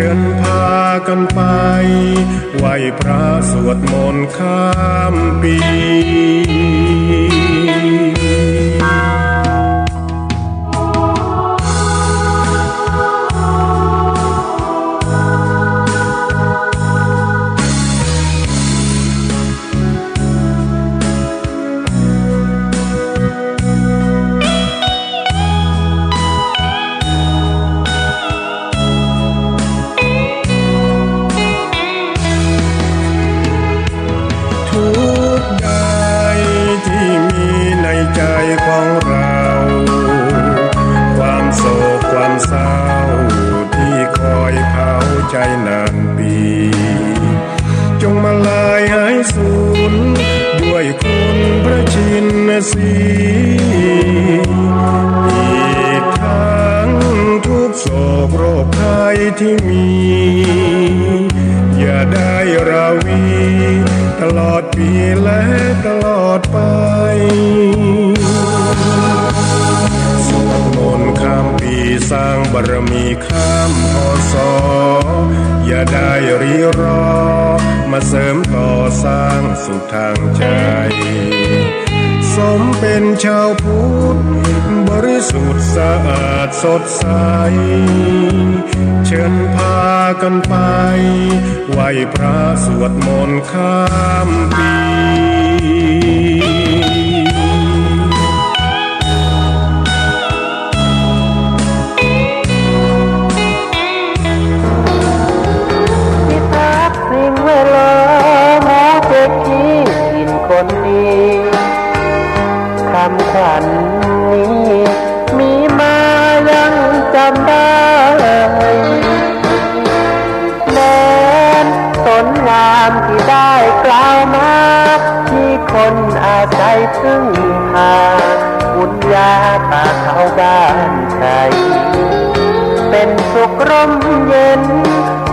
เชิญพากันไปไหว้พระสวดมนต์ข้ามปี ทุกข์ใดที่มีในใจของเรา ความโศกความเศร้าที่คอยเผาใจนานปี จงมาลายหายสูญด้วยคุณพระชินสีห์ อีกทั้งทุกข์โศกโรคภัยที่มี อย่าได้ราวีตลอดปีและตลอดไป สวดมนต์ข้ามปีสร้างบารมีข้าม พ.ศ. อย่าได้รีรอ มาเสริมต่อสร้างสุขทางใจ สมเป็นชาวพุทธบริสุทธิ์สะอาดสดใส เชิญพากันไปไหว้พระสวดมนต์ข้ามปี พิทักษ์สิ่งแวดล้อม หมู่เจ๊กี้ถิ่นคนดี คำขวัญนี้มีมายังจำได้ แดนสนงามที่ได้กล่าวมา มีคนอาศัยพึ่งพา บุญญาป่าเขาบ้านใคร เป็นสุขร่มเย็น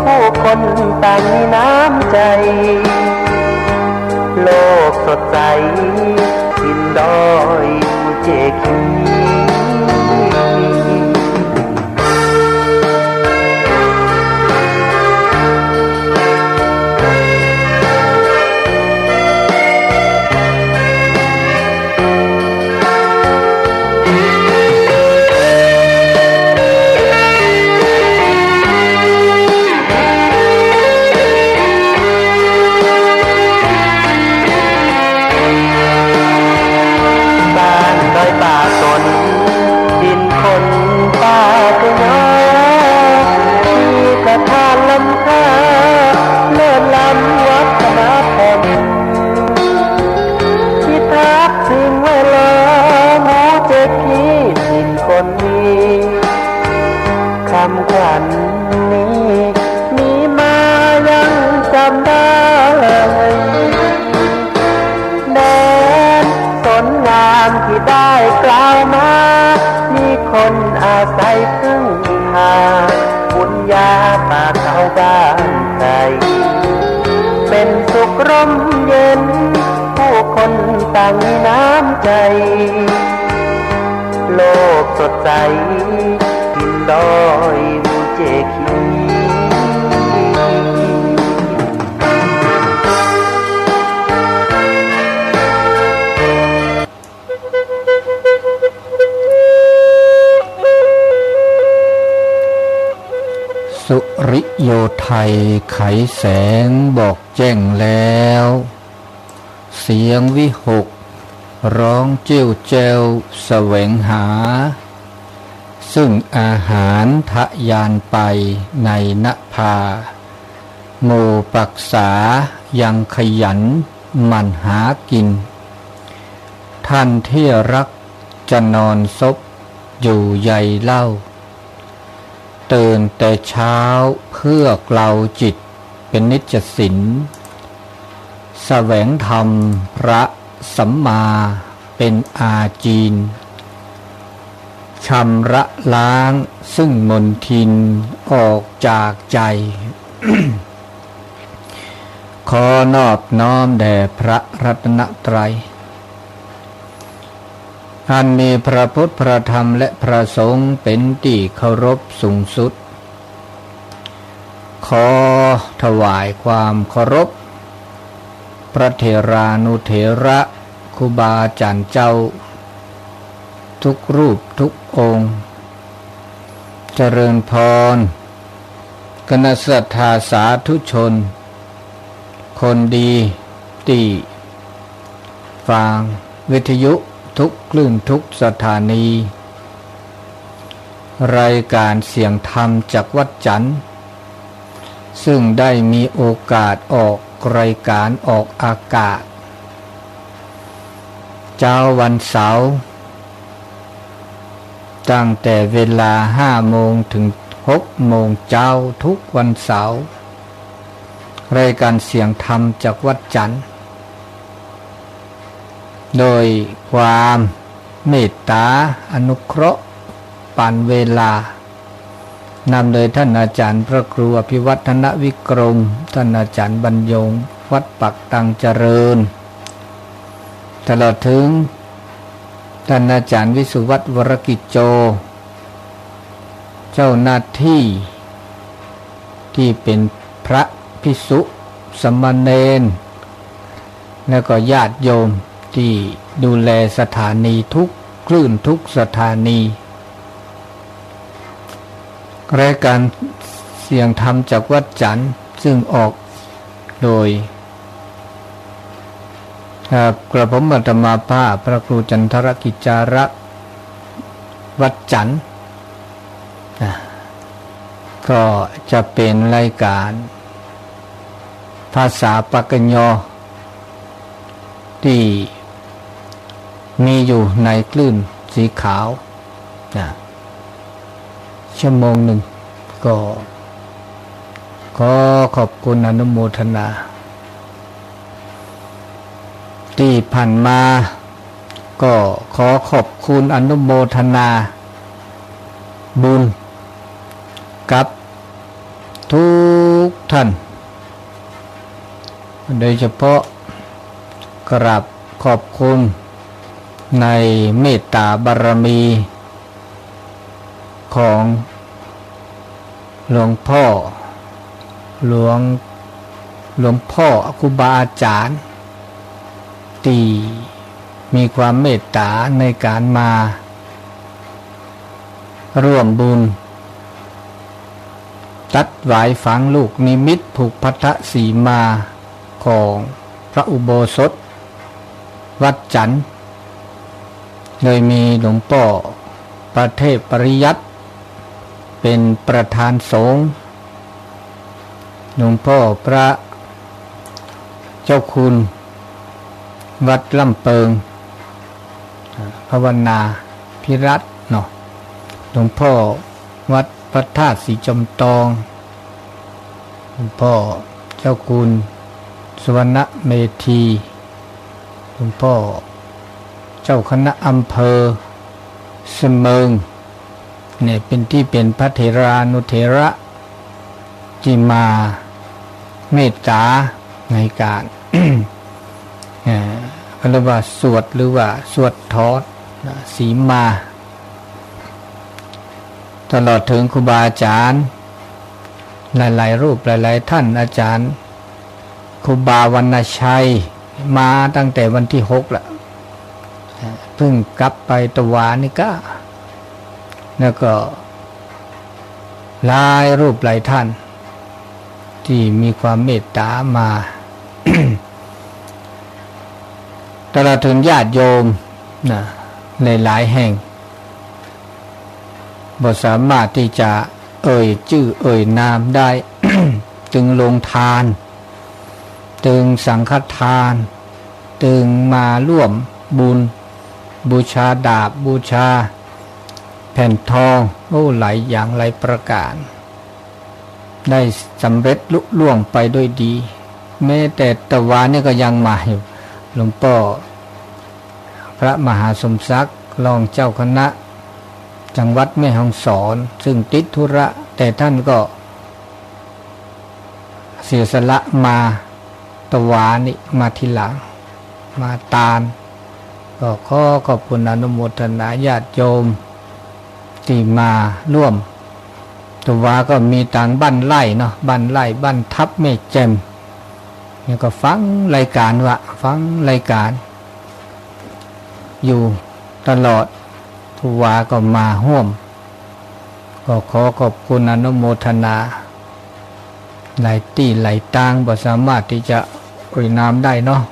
ผู้คนต่างมีน้ำใจ โลกสดใส ถิ่นดอยภูเจคี บ้านดอยป่าสน ดินคนป่าเกยอ มีกระทานล้ำค่า เลิศล้ำวัฒนธรรม พิทักษ์สิ่งแวดล้อม หมู่เจ๊กี้ถิ่นคนดี คำขวัญนี้มีมายังจำได้ แดนสนงามที่ได้กล่าวมา มีคนอาศัยพึ่งพา บุญญาป่าเขาบ้านใคร เป็นสุขร่มเย็น ผู้คนต่างมีน้ำใจ โลกสดใส ถิ่นดอยภูเจคี สุริโยไทยไขแสงบอกแจ้งแล้ว เสียงวิหกร้องเจ้วแจ้วแสวงหา ซึ่งอาหารทะยานไปในนภา หมู่ปรักษายังขยันหมั่นหากิน ท่านที่รักจะนอนซบอยู่ใยเล่า ตื่นแต่เช้าเพื่อเกลาจิตเป็นนิจสิน แสวงธรรมพระสัมมาเป็นอาจีน ชำระล้างซึ่งมลทินออกจากใจ ขอนอบน้อมแด่พระรัตนตรัย อันมีพระพุทธ พระธรรม และพระสงฆ์เป็นที่เคารพสูงสุด ขอถวายความเคารพ พระเถรานุเถระ ครูบาอาจารย์เจ้า ทุกรูปทุกองค์ เจริญพร คณะศรัทธาสาธุชน คนดี ที่ฟังวิทยุทุกคลื่นทุกสถานี รายการเสียงธรรมจากวัดจันทร์ ซึ่งได้มีโอกาสออกรายการออกอากาศ เช้าวันเสาร์ ตั้งแต่เวลาห้าโมงถึงหกโมงเช้าทุกวันเสาร์ รายการเสียงธรรมจากวัดจันทร์ โดยความเมตตาอนุเคราะห์ปานเวลา นำโดยท่านอาจารย์พระครูอภิวัฒนวิกรม ท่านอาจารย์บรรยง วัดปากตังเจริญ ตลอดถึงท่านอาจารย์วิสุวัฒน์ วรกิจโจ เจ้าหน้าที่ที่เป็นพระภิกษุ สามเณร และก็ญาติโยมที่ดูแลสถานีทุกคลื่นทุกสถานี รายการเสียงธรรมจากวัดจันทร์ ซึ่งออกโดย เอ่อกระผมอาตมาภาพพระครูจันทรกิจจารักษ์ วัดจันทร์ นะ ก็จะเป็นรายการภาษาปากกยอ ที่มีอยู่ในคลื่นสีขาว นะ ชั่วโมงหนึ่ง ก็ขอขอบคุณอนุโมทนา ที่ผ่านมา ก็ขอขอบคุณอนุโมทนาบุญกับทุกท่าน โดยเฉพาะกราบขอบคุณในเมตตาบารมีของหลวงพ่อ หลวง หลวงพ่อครูบาอาจารย์ ที่มีความเมตตาในการมา ร่วมบุญ ตัดหวายฝังลูกนิมิตผูกพัทธสีมาของพระอุโบสถวัดจันทร์ โดยมีหลวงพ่อประเทพปริยัติเป็นประธานสงฆ์ หลวงพ่อพระเจ้าคุณวัดล่ำเปิง ภาวนาพิรัตน์เนาะ หลวงพ่อวัดพระธาตุสีจอมตอง หลวงพ่อเจ้าคุณสุวรรณเมธี หลวงพ่อเจ้าคณะอำเภอเสมิง เนี่ยเป็นที่เป็นพระเถรานุเถระ ที่มาเมตตาในการ เอ่อเขาเรียกว่าสวดหรือว่าสวดถอนนะสีมา ตลอดถึงครูบาอาจารย์ หลายๆรูปหลายๆท่าน อาจารย์ครูบาวรรณชัย มาตั้งแต่วันที่หกละ เพิ่งกลับไปตะวานี่ก็ แล้วก็หลายรูปหลายท่าน ที่มีความเมตตามา ตลอดถึงญาติโยมนะ หลายๆแห่ง บ่สามารถที่จะเอ่ยชื่อเอ่ยนามได้ ตึงโรงทาน ตึงสังฆทาน ตึงมาร่วมบุญ บูชาดาบ บูชาแผ่นทอง โอ้ หลายอย่างหลายประการ ได้สำเร็จลุล่วงไปด้วยดี แม้แต่ตะวานี่ก็ยังมาอยู่ หลวงพ่อ พระมหาสมศักดิ์ รองเจ้าคณะจังหวัดแม่ฮ่องสอน ซึ่งติดธุระ แต่ท่านก็เสียสละมาตะวานี่ มาทีหลัง มาตาน ก็ขอขอบคุณอนุโมทนาญาติโยมที่มาร่วม တဝၤကီၢ်မံၤတၢ်ဘၣ်လၢ်နီၤ, ဘၣ်လၢ် บ้านทับแม่แจ่ม นี่ก็ฟังรายการว่ะ ฟังรายการอยู่ตลอด ทุกวันก็มาร่วม ก็ขอขอบคุณอนุโมทนา หลายตี้หลายตาง บ่สามารถที่จะเอ่ยนามได้เนาะ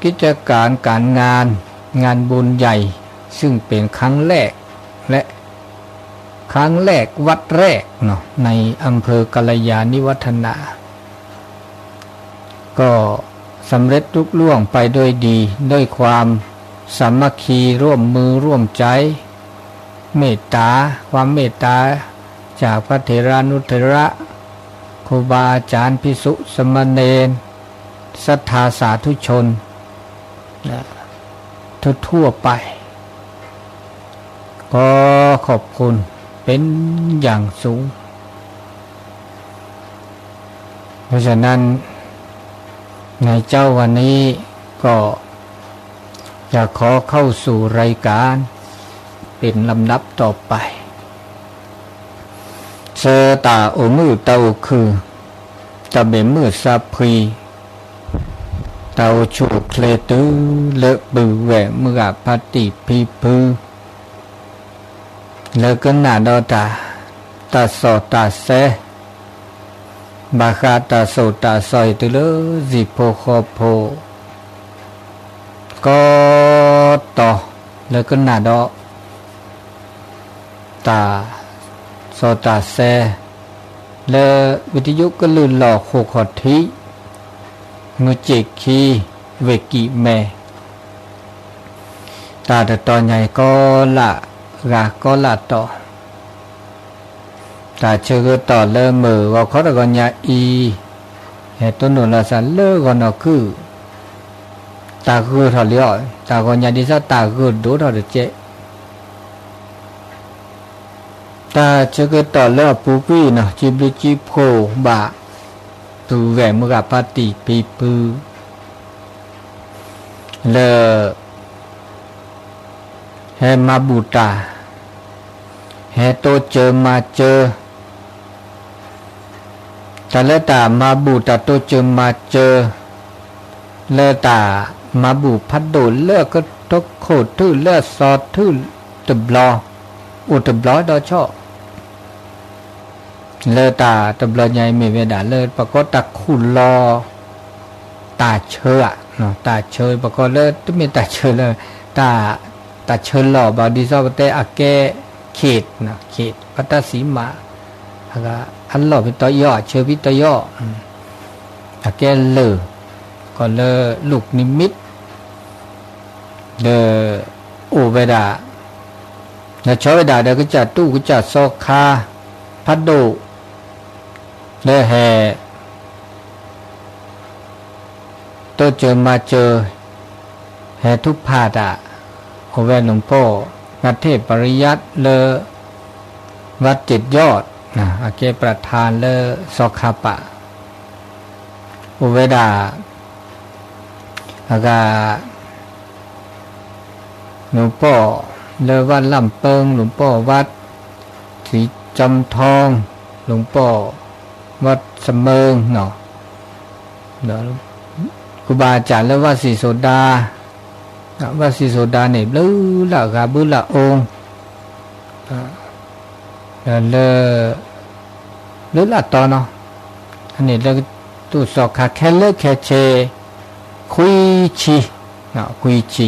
กิจการการงาน งานบุญใหญ่ ซึ่งเป็นครั้งแรก และ ครั้งแรกวัดแรกเนาะ ในอำเภอกัลยาณิวัฒนา ก็สำเร็จลุล่วงไปด้วยดี ด้วยความสามัคคีร่วมมือร่วมใจ เมตตา ความเมตตา จากพระเถรานุเถระ ครูบาอาจารย์ ภิกษุสามเณร ศรัทธาสาธุชน นะ ทั่วๆไป ขอขอบคุณเป็นอย่างสูง เพราะฉะนั้น ในเช้าวันนี้ก็ จะขอเข้าสู่รายการเป็นลำดับต่อไป ဆၢတၢ်အိၣ်မုာ်တၢ်အိၣ်ခုၣ် တၢ်ဘၣ်မုာ်စၢ်ဖှံ တၢ်အိၣ်ဆူၣ်အိၣ်ချ့တုၤလၢပုၢ်ဝဲၢ်မုၢ်ဂၤဖါတံၢ်ဖံဖု လၢကနၣ်ဒီးတၢ် တၢ်စီၣ်တၢ်ဆဲ ဘၣ်ဃးတၢ်စိၣ်တၢ်စီအံၤတုၤလၢဟံၣ်ဖိဃီဖိ ကိးတီၤ လၢကနၣ်ဒီး တၢ်စီၣ်တၢ်ဆဲ လၢ วิทยุกระเหลี่ยงคลื่นลูกโฮคอนที ငူးက့ၣ်ခံ ဝ့ၢ်ကံၣ်မဲ တၢ်တတီၤညါအံၤ ကိးလၢဂၤကိးလၢတီၤ တၢ်ဆၢကတီၢ်လၢမုၢ်ဂီၤခီတဂီၤညါအံၤ ဟဲတိၢ်နီၣ်လီၤသးလၢဂီၤနီၢ်ခုၣ် တၢ်ဂုာ်ထီၣ်လံအီၤ တၢ်ဂီၤညါဒ်သိးတၢ်ဂုာ်ဒိၣ်ထီၣ်တကဲး တၢ်ဆၢကတီၢ်လၢအပူၤကွံာ်နီၤ စံးဘျုးစံးဖှိၣ်ဘၣ် ပုၢ်ဝဲၢ်မုၢ်ဂၤဖါတံၢ်ဖံဖု လၢ ဟဲမၤဘူၣ်တၢ် ဟဲတိစၢၤမၤစၢၤ တၢ်လၢတၢ်မၤဘူၣ်တၢ်တိစၢၤမၤစၢၤ လၢတၢ်မၤဘူၣ်ဖးဒိၣ်လၢအကထိၣ်ထူၣ်လၢအစီၤထူၣ်တဘျီ အိၣ်တဘျီဒီးဆီၣ် လၢတၢ်တဘျီညါအံၤမ့ၢ်ဝဲဒၣ် လၢပှၤကိးတၢ်ခူၣ်လီၤ တၢ်ဆၢဧါ, တၢ်ဆၢ ပှၤကိးလၢ တမ့ၢ်တၢ်ဆၢလၢ တၢ်ဆၢလီၤဘၣ် ဒ်သိးပတဲအကဲ ခေတ် ခေတ် ပတၢ်စံးမး အလီၢ်ဖဲတီယီၣ် အဆၢဖဲတီယီၣ် အကဲလၢၢ် ကိးလၢ ลูกนิมิต ဒီး အိၣ်ဝဲဒၣ် ဒီးဆီၣ်ဝဲဒၣ်ဒီးကစၢ်တူၢ်ကစၢ်စီၤခါ ဖးဒိၣ် လၢဟဲ တိစၢၤမၤစၢၤ ဟဲထုကဖၣ်တၢ် အိၣ်ဝဲလူၤပိာ် นักเทศน์ปริยัติ လၢ วัดเจ็ดยอด အကဲပြထါလၢစီၤခါပၣ် အိၣ်ဝဲဒၣ် အဂၤ လူၤပိာ် လၢ วัดล่ำเปิง လူၤပိာ် วัดศรีจอมทอง လူၤပိာ် วัดเสมิง ครูบาอาจารย์လၢ วัดศรีโสดา วัดศรีโสดาန့ၣ် ဘျုးလၢဂၤဘုလၢအူ လၢ ဘျုးလၢတီနီၤ အန့ၣ်လၢတူၢ်စီၤခါခဲလၢာ်ခဲဆ့ ခွံဆံ ခွံဆံ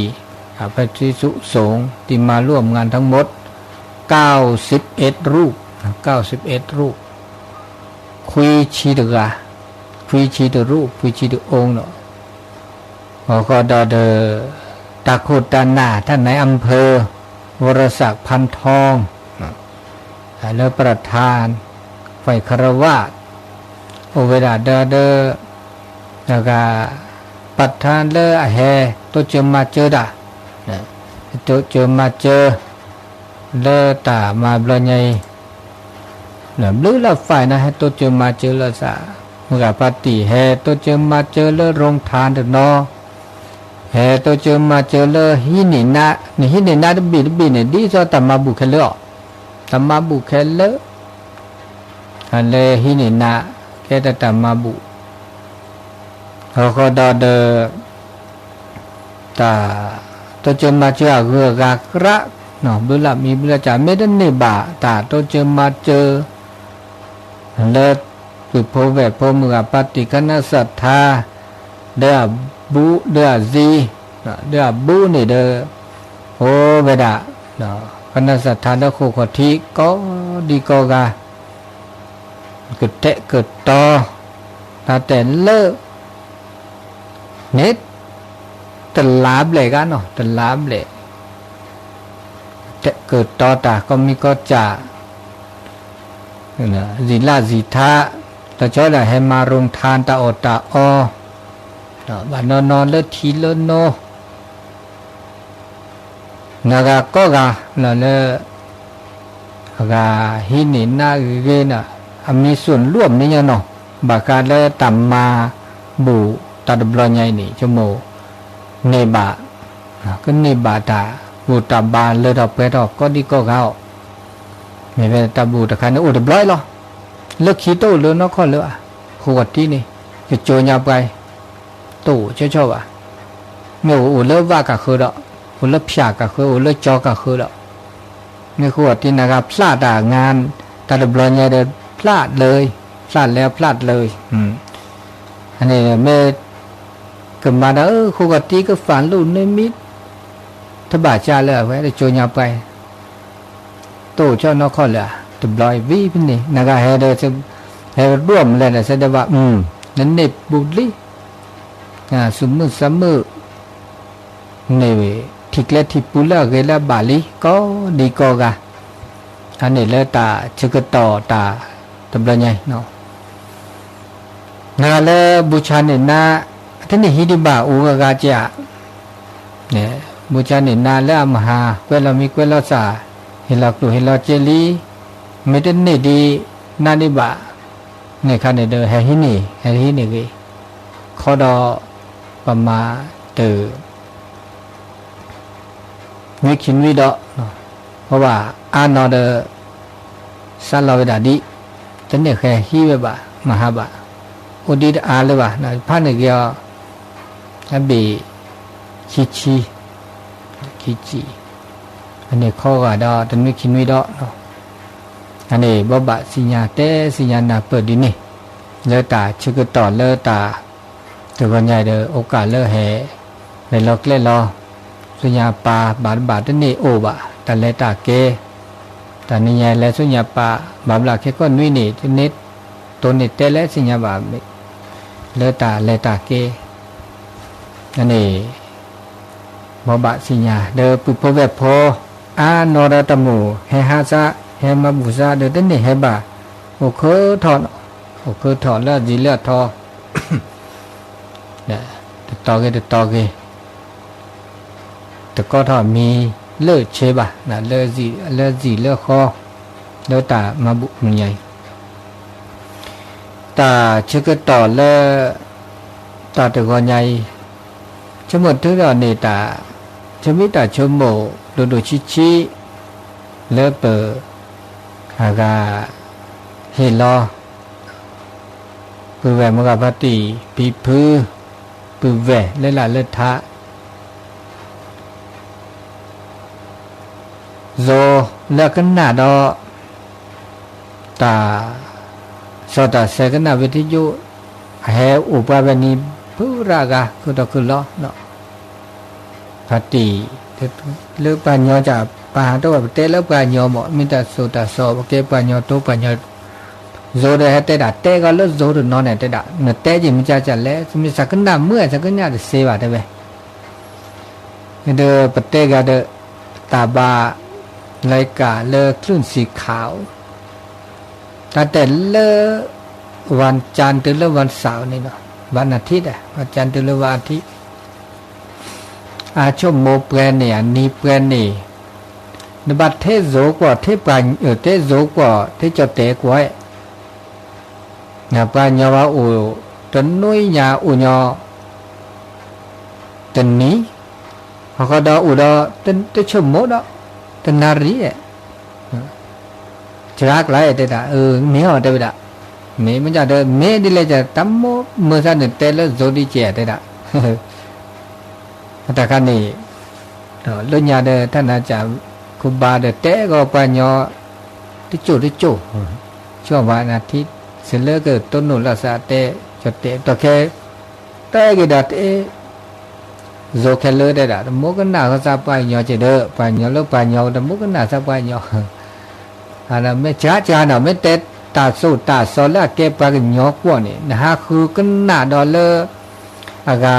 พระภิกษุสงฆ์ที่มาร่วมงานทั้งหมด เก้าสิบเอ็ดรูป เก้าสิบเอ็ดรูป ခွံဆံတဂၤ ခွံဆံတရူၣ် ခွံဆံတအူလီၤ အဃိဒီး တၢ်ခိၣ်တၢ်နၢ် ท่านนายอำเภอ วรศักดิ์ พันทอง လၢ ประธาน ฝ่ายคฤหัสถ์ အိၣ်ဝဲဒၣ်ဒီး ဒီး ประธาน လၢအဟဲ တိစၢၤမၤစၢၤတၢ် တိစၢၤမၤစၢၤ လၢတၢ်မၤဘျီညါအံၤ ဘျုးလၢ ฝ่าย န့ၣ် ဟဲတိစၢၤမၤစၢၤလိာ်သး မုၢ်ဂၤဖါတံၢ် ဟဲတိစၢၤမၤစၢၤလၢ โรงทาน တနီၤ ဟဲတိစၢၤမၤစၢၤလၢ ဟံးန့ၢ်နါ န့ၣ် ဟံးန့ၢ်နါတဘ့ၣ်တဘ့ၣ်န့ၣ် ဒ်သိးတၢ်မၤဘူၣ်ခဲလၢာ်အီၤ တၢ်မၤဘူၣ်ခဲလၢာ်, လၢဟံးန့ၢ်နၤ ကဲတၢ်တၢ်မၤဘူၣ်, ဟီၣ်ဃီဒီးဒီး တၢ်တိစၢၤမၤစၢၤအဂုၤအဂၤကြၢး, ဘုလၢမံဘုလၢကၢ် မ့ၢ်တန့ၢ်ဘၣ်တၢ်တိစၢၤမၤစၢၤ လၢ ပုၢ်ဖိဝဲၢ်ဖိမုၢ်ဂၤဖါတံၢ် ကနၣ်စၢၢ်ထါ ဒီးအဘူးဒီးအဇံ, ဒီးအဘူးန့ၣ်ဒီး အိၣ်ဝဲဒၣ် ကနၣ်စၢၢ်ထါလၢဃိာ်ခီၣ်ထံး ကိးဒံကိးဂၤ ကတဲာ်ကတီၤ တၢ်တဲာ်လၢ န့ၣ် တလါဘျဲၣ်ဂၤနီၤ တလါဘျဲၣ် ကတဲာ်ကတီၤတၢ် ကီၢ်မံကီၢ်စၢ် စံာ်လၢစံာ်ထါ တၢ်ကၠီဒၣ်ဟဲမၤရိၣ်ထါ တၢ်အီၣ်တၢ်အီ ဘၣ်နီၢ်နီၢ်လၢထံလၢနိ နဂၤကိးဂၤလၢ အဂၤဟံးန့ၢ်နၤဂ့ၤဂ့ၤန့ၣ် အမံၤစိၣ်လူၤမနုၤညါနီၤ ဘၣ်ဃးလၢတၢ်မၤဘူၣ်တၢ်တဘျီညါအံၤန့ၣ် ဆိကမိၣ်န့ၢ်ဘၣ် ကန့ၢ်ဘၣ်တၢ်ဘူၣ်တၢ်ဘါလၢထီၣ်ပှဲၤထီၣ်ကိးဒံကိးဂၤအီၤ, မ့ၢ်ဖဲတၢ်ဘူၣ်တခါန့ၣ်အိၣ်တဘျီအံၤလီၤ. လၢခံတအိၣ်လၢနီၢ်ခီၣ်လၢၤဘၣ်, ဃိာ်တံၢ်န့ၣ် ကကၠိညါပှၤ တအိၣ်ဆီဆီဘၣ်. မ့ၢ်အိၣ်လၢဝၣ်ကၢ်ဃၢဒီး, အိၣ်လၢဖၠၣ်ကၢ်ဃၢ, အိၣ်လၢကၠီကၢ်ဃၢဒီး, မ့ၢ်ဃိာ်တံၢ်နဂၤဖျးတၢ်ငါ တၢ်တဘျီညါဒီး ဖျးလၢ, ဖျးလဲၤဖျးလၢ, အန့ၣ်မ့ၢ် ကမၤဒီး ဃိာ်ကီၢ်တံၢ်ကဖးလိာ်န့ၢ်မံ တဘၣ်ကၢ်လၢအဝဲ တကၠိညါပှၤ တအိၣ်ဆီနီၢ်ခီၣ်လၢၤဧါ, တဘျီအံၤဝံၤဖဲန့ၣ် နဂၤဟဲဒီး ဟဲဒွးမလဲၣ်ဒီး စဲဒၣ်ဘၣ်, နန့ၢ်ပူၤလံ, စူၣ်မုၢ်စၢ်မုၢ် န့ၣ် ထံၣ်ကျဲထံၣ်ပူၤလၢအဂ့ၤလၢအဘၣ်လံ ကိးဒံကိးဂၤ, အန့ၣ်လၢတၢ်ဆၢကတီၢ်တၢ်တဘျီညါအံၤ နဂၤလၢဘူၣ်ဆၣ်န့ၢ်နၤ တန့ၢ်ဟံးဒံးဘၣ် အိၣ်ဂၤဂၤကဲဧါ, ဘူၣ်ဆၣ်န့ၢ်နၤလၢအမုၢ်ဟါ ကွဲးလီၤမံကွဲးလီၤသၣ်, ဟ့ၣ်လီၤကျိၣ်ဟ့ၣ်လီၤစ့လံ, မ့ၢ်တန့ၢ်ဒံးနၤဒံးဘၣ်, န့ၣ်ခါန့ၣ်ဒီး ဟဲဟံးန့ၢ် ဟဲဟံးန့ၢ်ဂ့ၤ, ခီဒီး ပမၤတၢ် နွံခံနွံဒီး, ပဘၣ်အါနီၤဒီး စးလီၤဝဲဒၣ်ဒ်, တန့ၢ်ဃဲဟံးဝဲဘၣ် မဟါဘၣ်, အိၣ်ဒံးတအါလၢၤဘၣ်, ဖးန့ၢ်ဂ့ၤအီၤ, အဘ့ၣ် ခံဆံ, ခံဆံ, အန့ၣ်ခီဂာ်ဒီးတနွံခံနွံဒီး, အန့ၣ်ဘိးဘၣ်သ့ၣ်ညါတဲသ့ၣ်ညါနၢ်ပၢၢ်ဒ်န့ၣ်, လၢတၢ်ဆၢကတီၢ်လၢတၢ် တဂီၤညါဒီး အိၣ်ကၢ်လၢဟဲ ရဲၣ်လီၤကျဲၤလီၤ, သ့ၣ်ညါပၢ်ဘၣ်တဘၣ်တန့ၢ်အိၣ်ဘၣ် တၢ်လဲၤတၢ်ကဲ, တၢ်နံၤညါလဲၤသ့ၣ်ညါပၢ် ဘၣ်ဘျၣ်ခဲကိးနွံန့ၣ် တန့ၢ်တိၢ်န့ၢ်တဲလဲၣ်သ့ၣ်ညါဘၣ်, လၢတၢ်လဲၤတၢ်ကဲ, အန့ၣ် ဘိးဘၣ်သ့ၣ်ညါ ဒီးပုၢ်ဖိဝဲၢ်ဖိ အါနီၤဒီးတၢ်မိၣ်ဟဲဟးသး ဟဲမၤဘူၣ်သးဒီးတန့ၢ်ဟဲဘၣ်, အိၣ်ခၢထီၣ်, အိၣ်ခၢထီၣ်လၢအစံာ်လၢအထီ, တတီၤဂ့ၤတတီၤဂ့ၤ, တကီထီၣ်မံၤလၢဆ့ဘၣ်, လၢစံာ်လၢဃီ, လၢတၢ်မၤဘူၣ်မုၢ်ညါအံၤ တၢ်ဆၢကတီၢ်လၢ တၢ်တဂီၤညါအံၤ, ဆိကမိၣ်တုၤဒီးန့ၣ်တၢ်, ဆိမိၣ်တၢ်ဆိကမိၣ်ဒိၣ်ဒိၣ်ဆံးဆံး လၢပ အဂၤ ဟ့ၣ်လီၤ ပုၢ်ဝဲၢ်မုၢ်ဂၤဖါတံၢ် ဖံဖု ပုၢ်ဝဲၢ်လၢလၢ်လၢထး ယိၤလၢအကနၣ်ဒီး တၢ် စီၤတၢ်ဆဲးကနၣ်ဝံၤထံယိၤ အဟဲအိၣ်ပှၤဝဲန့ၣ် ဖုရၣ်ဂၤ ခုၣ်ထီၣ်ခုၣ်လီၤ ဖါတံၢ် လၢပှၤကညီက ပှၤဟးထီၣ်ဝဲ ပတဲလၢပှၤကညီမး မ့ၢ်တၢ်သိၣ်တၢ်သီ ပကဲပှၤကညီတိပှၤကညီ ယိၤဒီးဟဲတဲဒၣ် တဲဂီၤလၢယိၤတနီၤန့ၣ် တဲဒၣ် နတဲက့ၤမ့ၢ်ကၢ်ကၢ်လဲၣ် မ့ၢ်သးကနၣ်မုာ် သးကနၣ်တသ့ဘၣ်တဲဝဲ ဒီးပတဲဂၤဒီး တၢ်ဘၣ် လၢကၢ်လၢကျုၢ်စံခးအိၣ် တၢ်တဲလၢ วันจันทร์တုၤလၢวันเสาร์န့ၣ်လီၤ วันอาทิตย์ วันจันทร์တုၤလၢวันอาทิตย์ အဆိကမိၣ်ပှဲၤန့ၣ် အနံၤပှဲၤန့ၣ် နဘၣ်ထဲယိၤကွီၢ် ထဲပှၤ ထဲယိၤကွီၢ် ထဲကၠီၣ်တဲာ်ကွီၢ် ပှၤကညီဘၣ်အိၣ် တနွံညါအိၣ်ညီ တနံၤ ဟီၣ်ဃီဒီးအိၣ်ဒီး တဆိကမိၣ်ဒီး တနၣ်ရံၣ် တဂၤကျါတဲဒၣ်, မ့ၢ်အီၤတဲဝဲဒၣ်, မ့ၢ်မ့ၢ်ဒီး မ့ၢ်ဒ်လဲၣ်ကတၢ်မိၢ်မုာ်သးန့ၣ် တဲလၢ ဇိဒံကဲး တဲဒၣ်, အတၢ်ခါန့ၣ် လၢညါဒီး တၢ်နါစၢ် ခူဘါဒီးတဲကီးပှၤကညီ တစိၢ်တစိၢ်, ဆိဘၣ်နထံ စ့လၢကတိၢ်နီၣ်လီၤသးတဲ ကၠီတဲတီခဲ တဲက့ၤဒီးတဲ ယိၤခဲလၢာ်တဲဒၣ် တမူကနၣ်ဃီသးပှၤကညီက့ဒီး ပှၤကညီလၢပှၤကညီ တမူကနၣ်သးပှၤကညီ, မ့ၢ်စှၤစှၤနီၤ မ့ၢ်တဲတၢ်သိၣ်တၢ်သီလၢအကဲပှၤကညီကွီၢ်န့ၣ် နဟးဃုကနၣ်ဒီးလၢ အဂၤ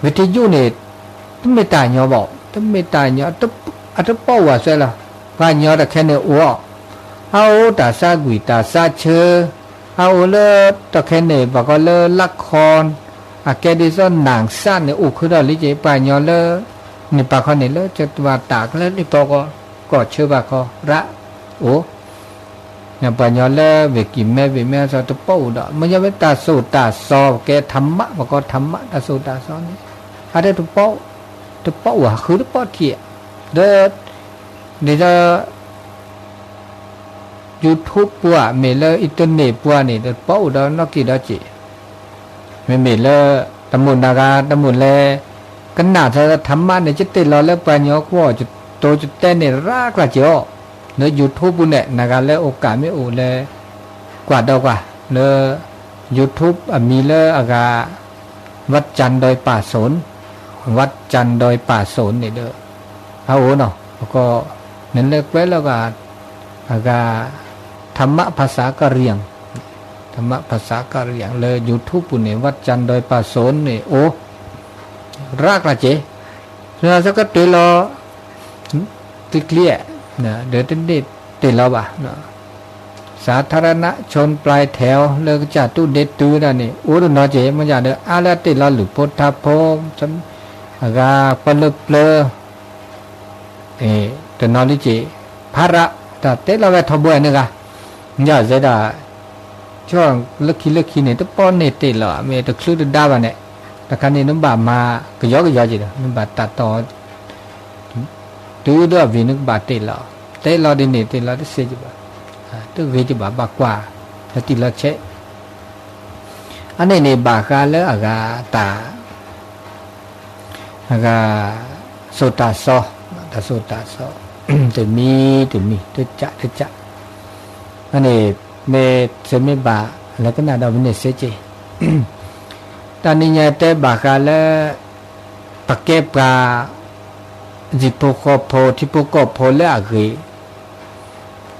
ဝံထံယုၢ်န့ၣ် တမ့ၢ်တၢ်ညီဘၣ်, တမ့ၢ်တၢ်ညီ, အတပီၣ်ဝဲစွဲလီၤ, ပှၤကညီတခဲန့ၣ်အိၣ်အီၤ, အအိၣ်တၢ်သးကွံာ်တၢ်သးဆၢ, အအိၣ်လၢတခဲန့ၣ် ပှၤကီလၢလၢခီ, အကဲဒ်သိးနၢ်စၢ်န့ၣ် အိၣ်ခုဒီးလံက့ ပှၤကညီလၢ န့ၣ်ပာ်ခီန့ၣ်လၢ ကတၢ်တၢ်ကလၢန့ၣ်ပကီၢ် ကီၢ်ဆၢဘၣ်ခီရၣ် အိၣ် ပှၤကညီလၢဝ့ၢ်ကံၢ်မဲ ဝ့ၢ်မဲဆီးတပီၣ်အိၣ်ဒီး မ့ၢ်ညီမ့ၢ်တၢ်သိၣ်တၢ်သီ ကဲထးမး ပကီၢ်ထးမး တၢ်သိၣ်တၢ်သီန့ၣ် အတပီၣ်, တပီၣ်အိၣ် ဟးဃုတပီၣ်ထံး, ဒီး ဒ်သိး YouTube ပူၤ မ့ၢ်လၢ internet ပူၤန့ၣ် တပီၣ်အိၣ်ဒီးနီၢ်က့ဒီးက့ၢ် မ့မ့ၢ်လၢ တမုာ်နၤဂၤ တမုာ်လဲၤ ကနၣ်ထးထးမးန့ၣ် ကတဲာ်လီၤလၢပှၤကညီကွီၢ် ကတိၤကတဲန့ၣ် ရၣ်ကျါစ့ၢ်အီၤ, လၢ YouTube ပူၤန့ၣ် နၤဂၤလၢအိၣ်ကးမ့ၢ်အိၣ်လဲၤ ကွၢ်ဒီးကွၢ် လၢ YouTube အမံၤလၢအဂၤ วัดจันทน์ดอยป่าโสน วัดจันทน์ดอยป่าโสน န့ၣ်ဒီး အအိၣ်နီၤ ပကီၢ် နလဲၤကွဲးလီၤဂာ် အဂၤ ထးမးဖၣ်ဆးကရံၣ် ထးမးဖၣ်ဆးကရံၣ် လၢ YouTube ပူၤန့ၣ် วัดจันทน์ดอยป่าโสน န့ၣ်အိၣ် ရၣ်ကျါစ့ၢ်, သကတဲာ်လီၤ တကျံၤ ဒီးတန့ၢ်တဲာ်လီၤဘၣ် สาธารณชนปลายแถว လၢကစၢ်တူၢ်ဒ့တုၤဒၣ်န့ၣ် အိၣ်တနီၤစ့ၢ် မ့ၢ်ယၤဒီး အါလၢအတဲာ်လီၤလုၢ်ဖိထါဖိ အဂၤပှၤလၢပျၢၤ တနီၤလံစ့ၢ် ဖးရး တၢ်တဲလီၤဝဲထီဘိန့ၣ်ဂၤ ယၤစဲဒၣ် လၢခံလၢခံန့ၣ် တပီၢ်န့ၢ်တဲာ်လီၤ မ့ၢ်တချုးတဒါဘၣ်န့ၣ် တခါန့ၣ် နဘၣ်မၤကယီကယီက့ၤဒီး နဘၣ်တၢ်တီ တုၤဒၣ်ဝံၤနကဘၣ်တဲာ်လီၤ တဲလီၤဒ်န့ၣ် တဲလီၤတစဲးကဘၣ် တဂ့ၤကဘၣ် ဘၣ်ကွၢ် လီၤတံၢ်လီၤဆဲး အန့ၣ်န့ၣ် ဘၣ်ဃးလၢအဂၤတၢ် အဂၤ သိၣ်တၢ်သီ တၢ်သိၣ်တၢ်သီ တမံၤတမံၤ တကးတကး အန့ၣ် မ့ၢ်သုမ့ၢ်ဘၣ်လၢကနၣ်ဒီးမ့ၢ်န့ၣ်စ့ၢ်ကီး တၢ်နံၤညါတဲဘၣ်ဃးလၢ ပကဲပှၤ ယံၤဖိဃီဖိ ထံဖိကီၢ်ဖိလၢအဂ့ၤ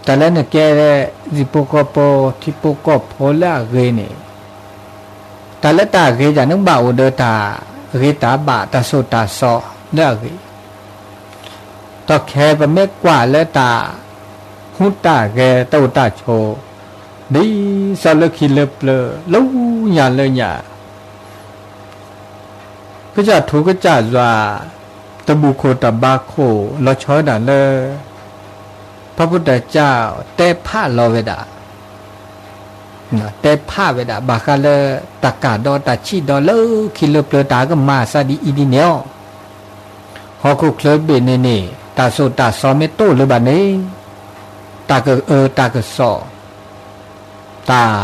တၢ်လၢနကဲ ယံၤဖိဃီဖိ ထံဖိကီၢ်ဖိလၢအဂ့ၤန့ၣ် တၢ်လၢတၢ်ဂ့ၤယၤ နကဘၣ်အိၣ်ဒီးတၢ်ဂ့ၤတၢ်ဘၣ်တၢ်သိၣ်တၢ်သီလၢအဂ့ၤ ဒီးခဲအံၤပမ့ၢ်ကွၢ်လၢတၢ် ဟူးတၢ်ဂဲၤတၢ်အိၣ်တၢ်ဆိး ဒ်သိးလၢခံလၢပျၢၤ လၢညါလၢညါ ကစၢ်ထူကစၢ်ယွၤ တဘူၣ်ခိၣ်တၢ်ဘါခိၣ် လီၤဆီဒၣ်လၢ ဖးဖူတၢ်ကၢ် တဲဖးလီၤဝဲဒၣ် တဲဖးဝဲဒၣ် ဘၣ်ဃးလၢ တၢ်ကၢ်ဒီးတၢ်ဆံးဒီးလၢခံလၢပျၢၤ တၢ်ကမၤသးဒ်အံၤဒ်န့ၣ်လီၤ. ဟီၣ်ခိၣ်ချၢဘ့ၣ်န့ၣ်န့ၣ် တၢ်သိၣ်တၢ်သီမ့ၢ်တအိၣ်လၢၤဘၣ်န့ၣ် တၢ်ကအၢတၢ်ကစီၣ် တၢ်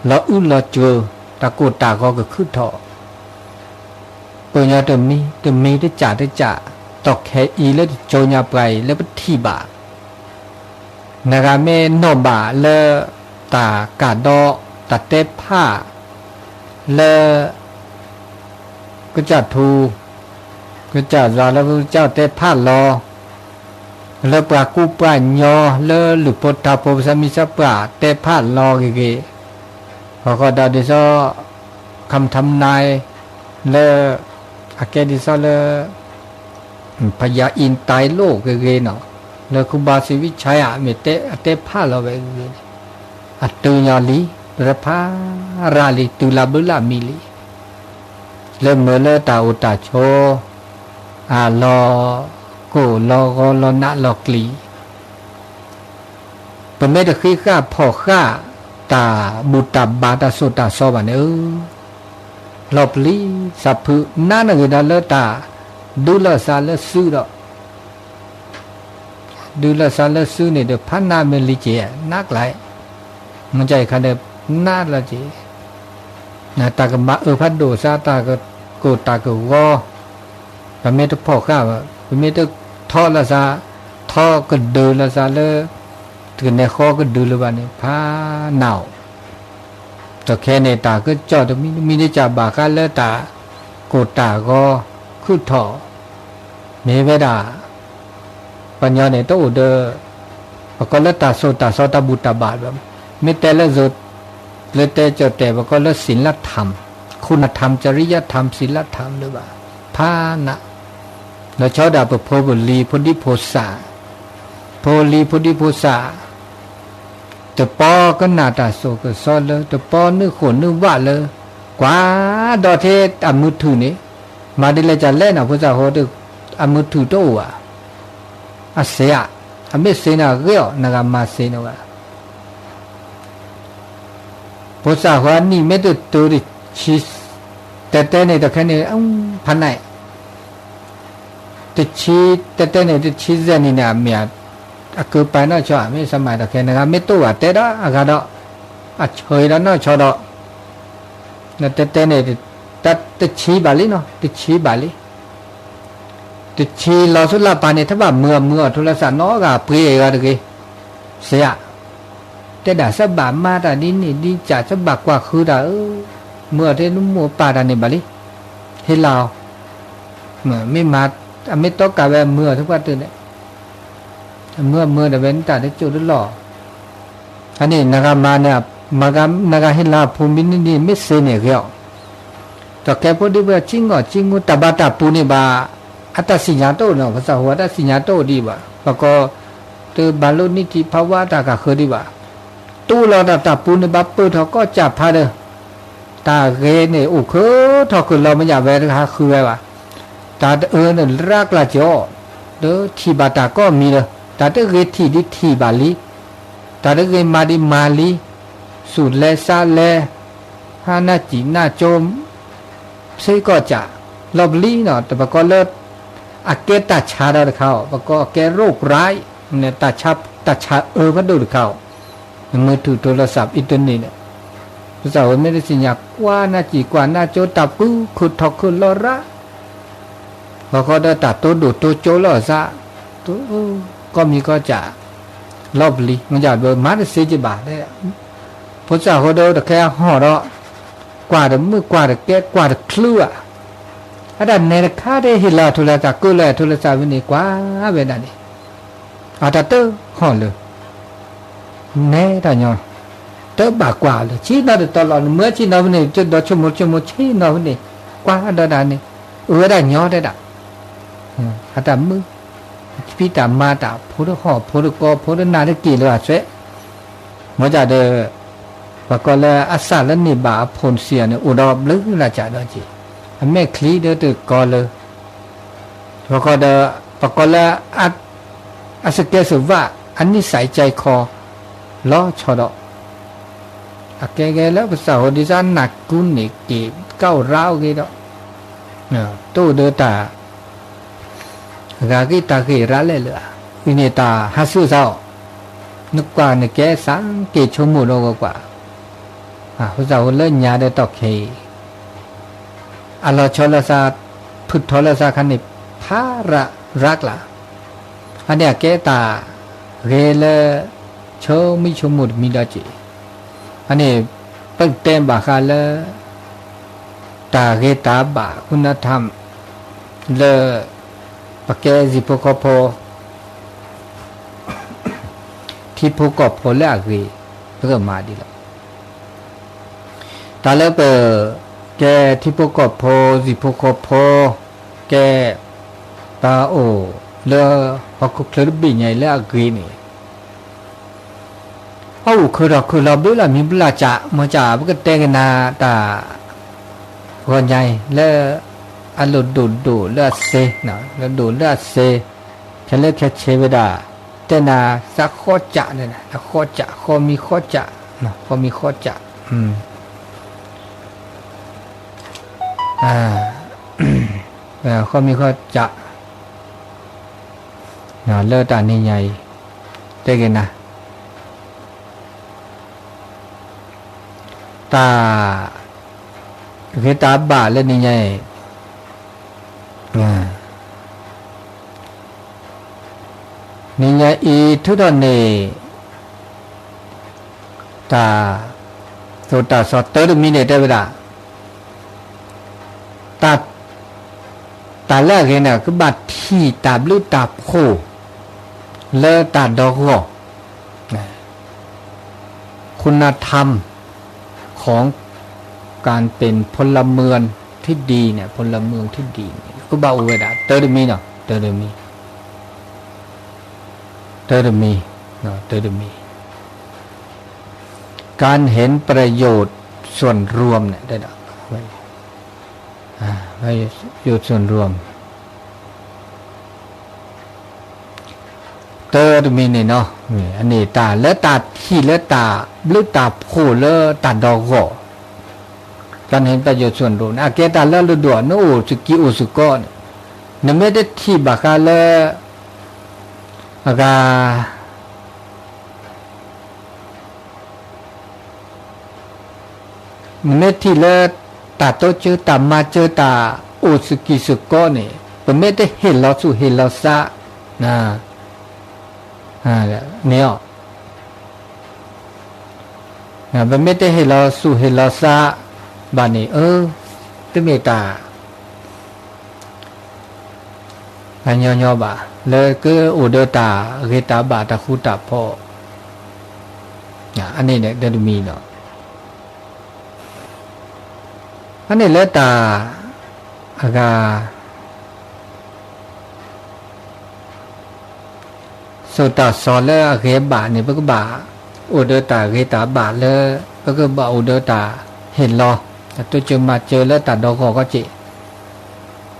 လီၤအုၣ်လီၤစၢၤ တၢ်ကိၢ်တၢ်ဂီၤကခုၣ်ထီၣ် ပှၤကညီတမံၤတမံၤ တကးတကး တီၢ်ခဲအံၤလၢတကၠိညါပှၤအံၤ လၢပထံၣ်ဘၣ် နဂၤမ့ၢ်နီၣ်ဘၣ်လၢ တၢ်ကၢ်ဒီး တၢ်တဲဖး လၢ ကစၢ်ထူ ကစၢ်ယွၤလၢကစၢ်တဲဖးလီၤ လၢပှၤကူပှၤကညီ လၢလုၢ်ဖိထါဖိ ပသးမံသးပှၢ် တဲဖးလီၤဂ့ၤဂ့ၤ ဟီၣ်ခိၣ်ဒီးဒ်သိး ခမ်ထမ်နၢၤ လၢ အကဲဒ်သိးလၢ ဖယၤအံၤတၢ်လိၣ်ဂ့ၤဂ့ၤနီၤ လၢခူဘါသ့ၣ်ဝံၣ်ဆါယၤ မ့ၢ်တဲအတဲဖးလီၤဝဲဂ့ၤဂ့ၤန့ၣ် အတုၤညီလံ ရဖးရၤလံ တုၤလၢဘျုးလၢမံလံ လၢမ့ၢ်လၢတၢ်အိၣ်တၢ်ဆိး အလီၤကိၢ်လီၤဂီၤလီၤနးလီၤကျံၤ ပမ့ၢ်တဃ့ဃာ်ဖီၣ်ဃာ် တၢ်ဘူၣ်တၢ်ဘါတၢ်သိၣ်တၢ်သီဘၣ်န့ၣ်ဧၢ, လီၤပျံၤသးဖုး နးနဂ့ၤဒီးလၢတၢ်ဒုးလိာ်သးလၢသုးဒီး ဒုးလၢသးလၢစုန့ၣ်ဒီး ဖးနးမ့ၢ်လံက့ၤ နးကျါ, မ့ၢ်ကခါဒီး နးလီၤက့ၤ, တၢ်ကမၤအၢဖးဒိၣ်သး တၢ်ကကိၢ်တၢ်ကဂီၤ, ပမ့ၢ်တဖီၣ်ဃာ်ဘၣ် ပမ့ၢ်တထီလီၤသး, ထီကဒုးလီၤသးလၢ တကနဲၣ်ဃီကဒုးလၢၤဘၣ်န့ၣ် ဖးနးအီၤ တခဲန့ၣ် တၢ်ကစီၣ်တမံၤတမံၤ တကးဘၣ်ဃးလၢတၢ်ကိၢ်တၢ်ဂီၤ ခုၣ်ထီၣ်, မ့ၢ်ဝဲဒၣ် ပှၤကညီန့ၣ် တအိၣ်ဒီး ပကိးလၢတၢ်ဆိၣ်တၢ်ဆီ တၢ်ဘူၣ်တၢ်ဘါဘၣ်, မ့ၢ်တဲလၢ လၢတဲကၠီၣ်တဲာ် ပကိးလၢ ศีลธรรม, คุณธรรม จริยธรรม ศีลธรรม လၢၤဘၣ်, ဖးနး, လီၤဆီဒၣ်ပဖိပလံၤ ဖိဒံဖိသၣ်, ဖိလံၤဖိဒံဖိသၣ် တပီကနၣ်တၢ်စိကစီလၢ တပီနုာ်ဃိၣ်နုာ်ဝးလၢ ကွၢ်ဒီးထဲအမုၢ်ထူၣ်န့ၣ်, မၤဒ်လဲၣ်ကလဲၣ်နီၤ ဖိသၣ်ဃိဒီး အမုၢ်ထူၣ်တအိၣ်ဘၣ်, အစ့ဧါ, အမ့ၢ်စ့န့ၣ်အဂ့ၢ်အီၤ နဂၤမၤစ့န့ၣ်ဝဲ ဖိသၣ်ဃိအနံၣ်မ့ၢ်တတုၤတဆံ, တဲတဲန့ၣ်တခဲန့ၣ် ဖးနး တဆံ, တဲတဲန့ၣ် တဆံစဲးနံၣ်န့ၣ် အမ့ၢ်အကပၤနီၢ်ဆီ မ့ၢ်စမၤတခဲ နဂၤမ့ၢ်တအိၣ်ဘၣ်တဲဒီးအဂၤဒီး အဆၢဒီးနီၢ်ဆီဒီး နတဲတဲန့ၣ် တဆံဘၣ်လံနီၤ တဆံဘၣ်လံ, တဆံလီၤဆူလၢပၢ်န့ၣ် ထဘၣ်မုာ်အီၤမုာ်အီၤ ထိလၢသးနီတဂၤပှ့ၤအဂၤတဂ့ၤ, စ့ဧါ, တဲဒၣ်သဘၣ်မၤတၢ်ဒ်န့ၣ်ဒ်ကး သဘၣ်ကွၢ်ဃုတၢ်ဧၢ, မုာ်အီၤထဲနမိၢ်ပၢ်တၢ်န့ၣ်ဘၣ်လံ, ဟ့ၣ်လီၤအီၤ, မ့ၢ်မၤ, အမ့ၢ်တီကးဝဲမုာ်အီၤထဲပှၢ်တၢၢ်န့ၣ် မုာ်မုာ်ဒီးဝဲနတၢ်တကၠိၣ်တလီၢ်, အန့ၣ် နဂၤမၤန့ၣ်, နဂၤဟ့ၣ်လီၤအဖိမ့ၢ်န့ၢ်ဒ်မ့ၢ်စ့န့ၣ်ဂ့ၤအီၤ, ဒီးကဲဖိဒံဖိဆံးနီၣ်ဆံးမူ တၢ်ဘၣ်တၢ်ပူၤန့ၣ်ဘၣ်, အတၢ်စံၣ်ညါတအိၣ်နီၤ ပသးဟူအတၢ်စံၣ်ညါတအိၣ်ဒံးဘၣ်, ပကိး, တဘၣ်လိၣ်နံၣ်ထံဖးဝါတၢ်ကဃၢဒံးဘၣ်, တူၢ်လီၤတၢ်တၢ်ပူၤန့ၣ်ဘၣ်ပၢၢ်ထီၣ်ကီၢ်ကၠးဖးဒီး တၢ်ဂ့ၤန့ၣ် အိၣ်ခၢထီၣ်ခၢလီၤမ့ၢ်ယၤဝဲတဟးဃုဝဲဘၣ်, တၢ်တအၢန့ၣ်ရၤကျါကီ, ဒီးထံၣ်ဘၣ်တၢ်ကိးမံၤဒီး တၢ်တဂ့ၤထံၣ်ဒံးထံၣ်ဘၣ်လံ, တၢ်တဂ့ၤမၤဒံးမၤလံ, ဆူၣ်လဲၤစးလဲၤ, ဟါနၢ်စံၣ်နၢ်ကၠိ စ့ကီၢ်ကၠး, လီၤပလံနီၤ တပကိးလၢ အကဲတၢ်ဆါဒီးတခါအီၤ ပကိးအကဲရိၣ်ကြၢး, တၢ်ဆါအၢဖးဒိၣ်တခါအီၤ, မုၢ်ထူၣ်ထိလီၤသး internet န့ၣ်, ပသးဝဲမ့ၢ်တသ့ၣ်ညါ ကွၢ်နၢ်စံၣ်ကွၢ်နၢ်ကၠိ တၢ်ပူၤခူၣ်ထီၣ်ခူၣ်လီၤရၣ် ဂီၤခီဒီးတၢ်တိဒိၣ်တိကၠိလီၤအသး, ကိးမံၤကိးကၠး, လီၤပလံၤ မ့ၢ်ယၤဘၣ်မၤတသ့ကဘၣ်, ဖိသၣ်ဃိဒီးတခဲအဟီၣ်ဒီး, ကွၢ်တမုာ်ကွၢ်တကဲကွၢ်တချုးဘၣ်, အတၢ်နဲတခါတဟ့ၣ်လီၤထိလၢသး ကၢၢ်လၢထိလၢသးဝဲန့ၣ် ကွၢ်ဝဲဒၣ်န့ၣ်, အတၢ်တဟီၣ်လၢ နဲတၢ်ညီ, တဘၣ်ကွၢ်လၢ ဆ့ၣ်နီၤတတီၤလီၤ နမၢဆ့ၣ်နီၤဖဲန့ၣ် ဒီးဆိကမိၣ်ဆိကမိၣ်ဆ့ၣ်နီၤဖဲန့ၣ်, ကွၢ်ဒီးတၢ်န့ၣ်, အဝဲဒၣ်ညီတဲဒၣ်, အတၢ်မုာ်, ဖံးတၢ်မၤတၢ် ဖိတဟီၣ်ဖိတကီ ဖိတနၢ်တက့ၢ်လၢအဆွဲ, မ့ၢ်ဒၣ်ဒီး, ပကိးလၢအစၢ်လၢန့ၢ်ဘၣ်အဖိၣ်စံၣ်အီၤန့ၣ် အိၣ်ဒီးဘျုးလၢ်ကၠးဒီးက့ၤ, အမဲာ်ချံဒီးတကီလၢ ပကိးဒီး, ပကိးလၢ အစကဲစဝး အနံၣ်စဲးကဲခီ လီၤဆီဒီး, အကဲကဲလၢပသးဟူဒ်သိးနၢ်ကူန့ၣ်က့ၤ ကအိၣ်ရၣ်အိၣ်ဂ့ၤဒီး, တအိၣ်ဒီးတၢ် ဂၤဂ့ၤတၢ်ဂ့ၤရၣ်လဲၣ်လၢၤ, အံၤန့ၣ်တၢ်ဟးဆူၣ်သးအီၤ, နကွၢ်နကဲသးက့ၤဆိကမိၣ်ဒီးဂီၤကွၢ်, ပသးဟူလၢညါဒီးတီၢ်ခဲအံၤ အလီၤဆီလၢသး, ဖုၣ်ထီလၢသးခါန့ၣ် ဖးရၣ်ရၣ်ကျါ, အန့ၣ်အကဲတၢ်ဂ့ၤလၢ ဆိမိၣ်ဆိကမိၣ်တမံၤဒီးက့ၤ, အန့ၣ် ပကတဲဘၣ်ဃးလၢ တၢ်ဂ့ၤတၢ်ဘၣ် คุณธรรม လၢ ပကဲစံၣ်ဖိဃီဖိ ထံဖိကီၢ်ဖိလၢအဂ့ၤ ပကမၤဒ်လဲၣ်. တၢ်လၢပကဲထံဖိကီၢ်ဖိ စံၣ်ဖိဃီဖိ ကဲ ပအိၣ်လၢဟီၣ်ခိၣ်ချၢတဘ့ၣ်ညါအံၤလၢအဂ့ၤန့ၣ် အအိၣ်ခၢထီၣ်ခၢလီၤဘျုးလၢမံၤဘျၢ်ကၠး မ့ၢ်ကၠး ပကတဲကနၤတၢ် ဂီၤညါအံၤလၢ အလိၣ်ဒိၣ်ဒိၣ်လၢအစ့, လၢဒိၣ်လၢအစ့, ခဲလၢာ်ခဲဆ့ဝဲဒၣ် တဲနၤသးဃီကၠး, ဃီကၠး ဃီမံၤဃီကၠး, ဃီမံၤဃီကၠး, ဃီမံၤဃီကၠး လၢတၢ်နံၤညါအံၤ တဲက့ၤနၤ, တၢ်ဂ့ၤတၢ်ဘၣ်လၢနံၤညါအံၤ, နံၤညါအံၤထုးထီၣ်န့ၢ် တၢ် သိၣ်တၢ်သီသၢတမံၤန့ၣ် တဲဝဲဒၣ် တၢ်လၢအဂ့ၤန့ၣ် ကဘၣ်ထံၣ်တၢ်ဘျုးတၢ်ဖှိၣ် လၢတၢ်ဒီဂီၢ် คุณธรรม ของการเป็นพลเมืองที่ดีเนี่ย พลเมืองที่ดีเนี่ย ကဘၣ်အိၣ်ဝဲဒၣ် တၢတမံၤနီၤ တၢတမံၤ တၢတမံၤ တၢတမံၤ การเห็นประโยชน์ส่วนรวมเนี่ย ประโยชน์ส่วนรวม တၢတမံၤန့ၣ်နီၤ အန့ၣ်တၢ်လၢတၢ်ထံၣ်လၢတၢ်ဘျုးတၢ်ဖှိၣ်လၢတၢ်ဒီဂီၢ် การเห็นประโยชน์ส่วนรวมန့ၣ် အကဲတၢ်လၢအလုၢ်ဒိၣ် နအိၣ်စကံးအိၣ်စကီန့ၣ် နမ့ၢ်တထံၣ်ဘၣ်ဃးလၢ အဂၤ နမ့ၢ်ထံၣ်လၢ တၢ်တိစၢၤတၢ်မၤစၢၤတၢ်အိၣ်စကံးစကီန့ၣ် ပမ့ၢ်တဟ့ၣ်လီၤသူၣ်ဟ့ၣ်လီၤသး န့ၣ်အီၤ ပမ့ၢ်တဟ့ၣ်လီၤသူၣ်ဟ့ၣ်လီၤသးဘၣ်န့ၣ် အၢ တမ့ၢ်တၢ် ညီညီဘၣ် လၢကအိၣ်ဒီးတၢ်ဂ့ၤတၢ်ဘၣ်တၢ်ဃူတၢ်ဖိး အန့ၣ်ဒီးတမံၤနီၤ အန့ၣ်လၢတၢ် အဂၤ သိၣ်တၢ်သီလၢအဂ့ၤဘၣ်န့ၣ် ပကဘၣ်အိၣ်ဒီးတၢ်ဂ့ၤတၢ်ဘၣ်လၢ ပကဘၣ်အိၣ်ဒီးတၢ်ဟ့ၣ်လီၤ တၢ်တိစၢၤမၤစၢၤလၢတၢ်ဒီဂီၢ်ခီက့ၢ်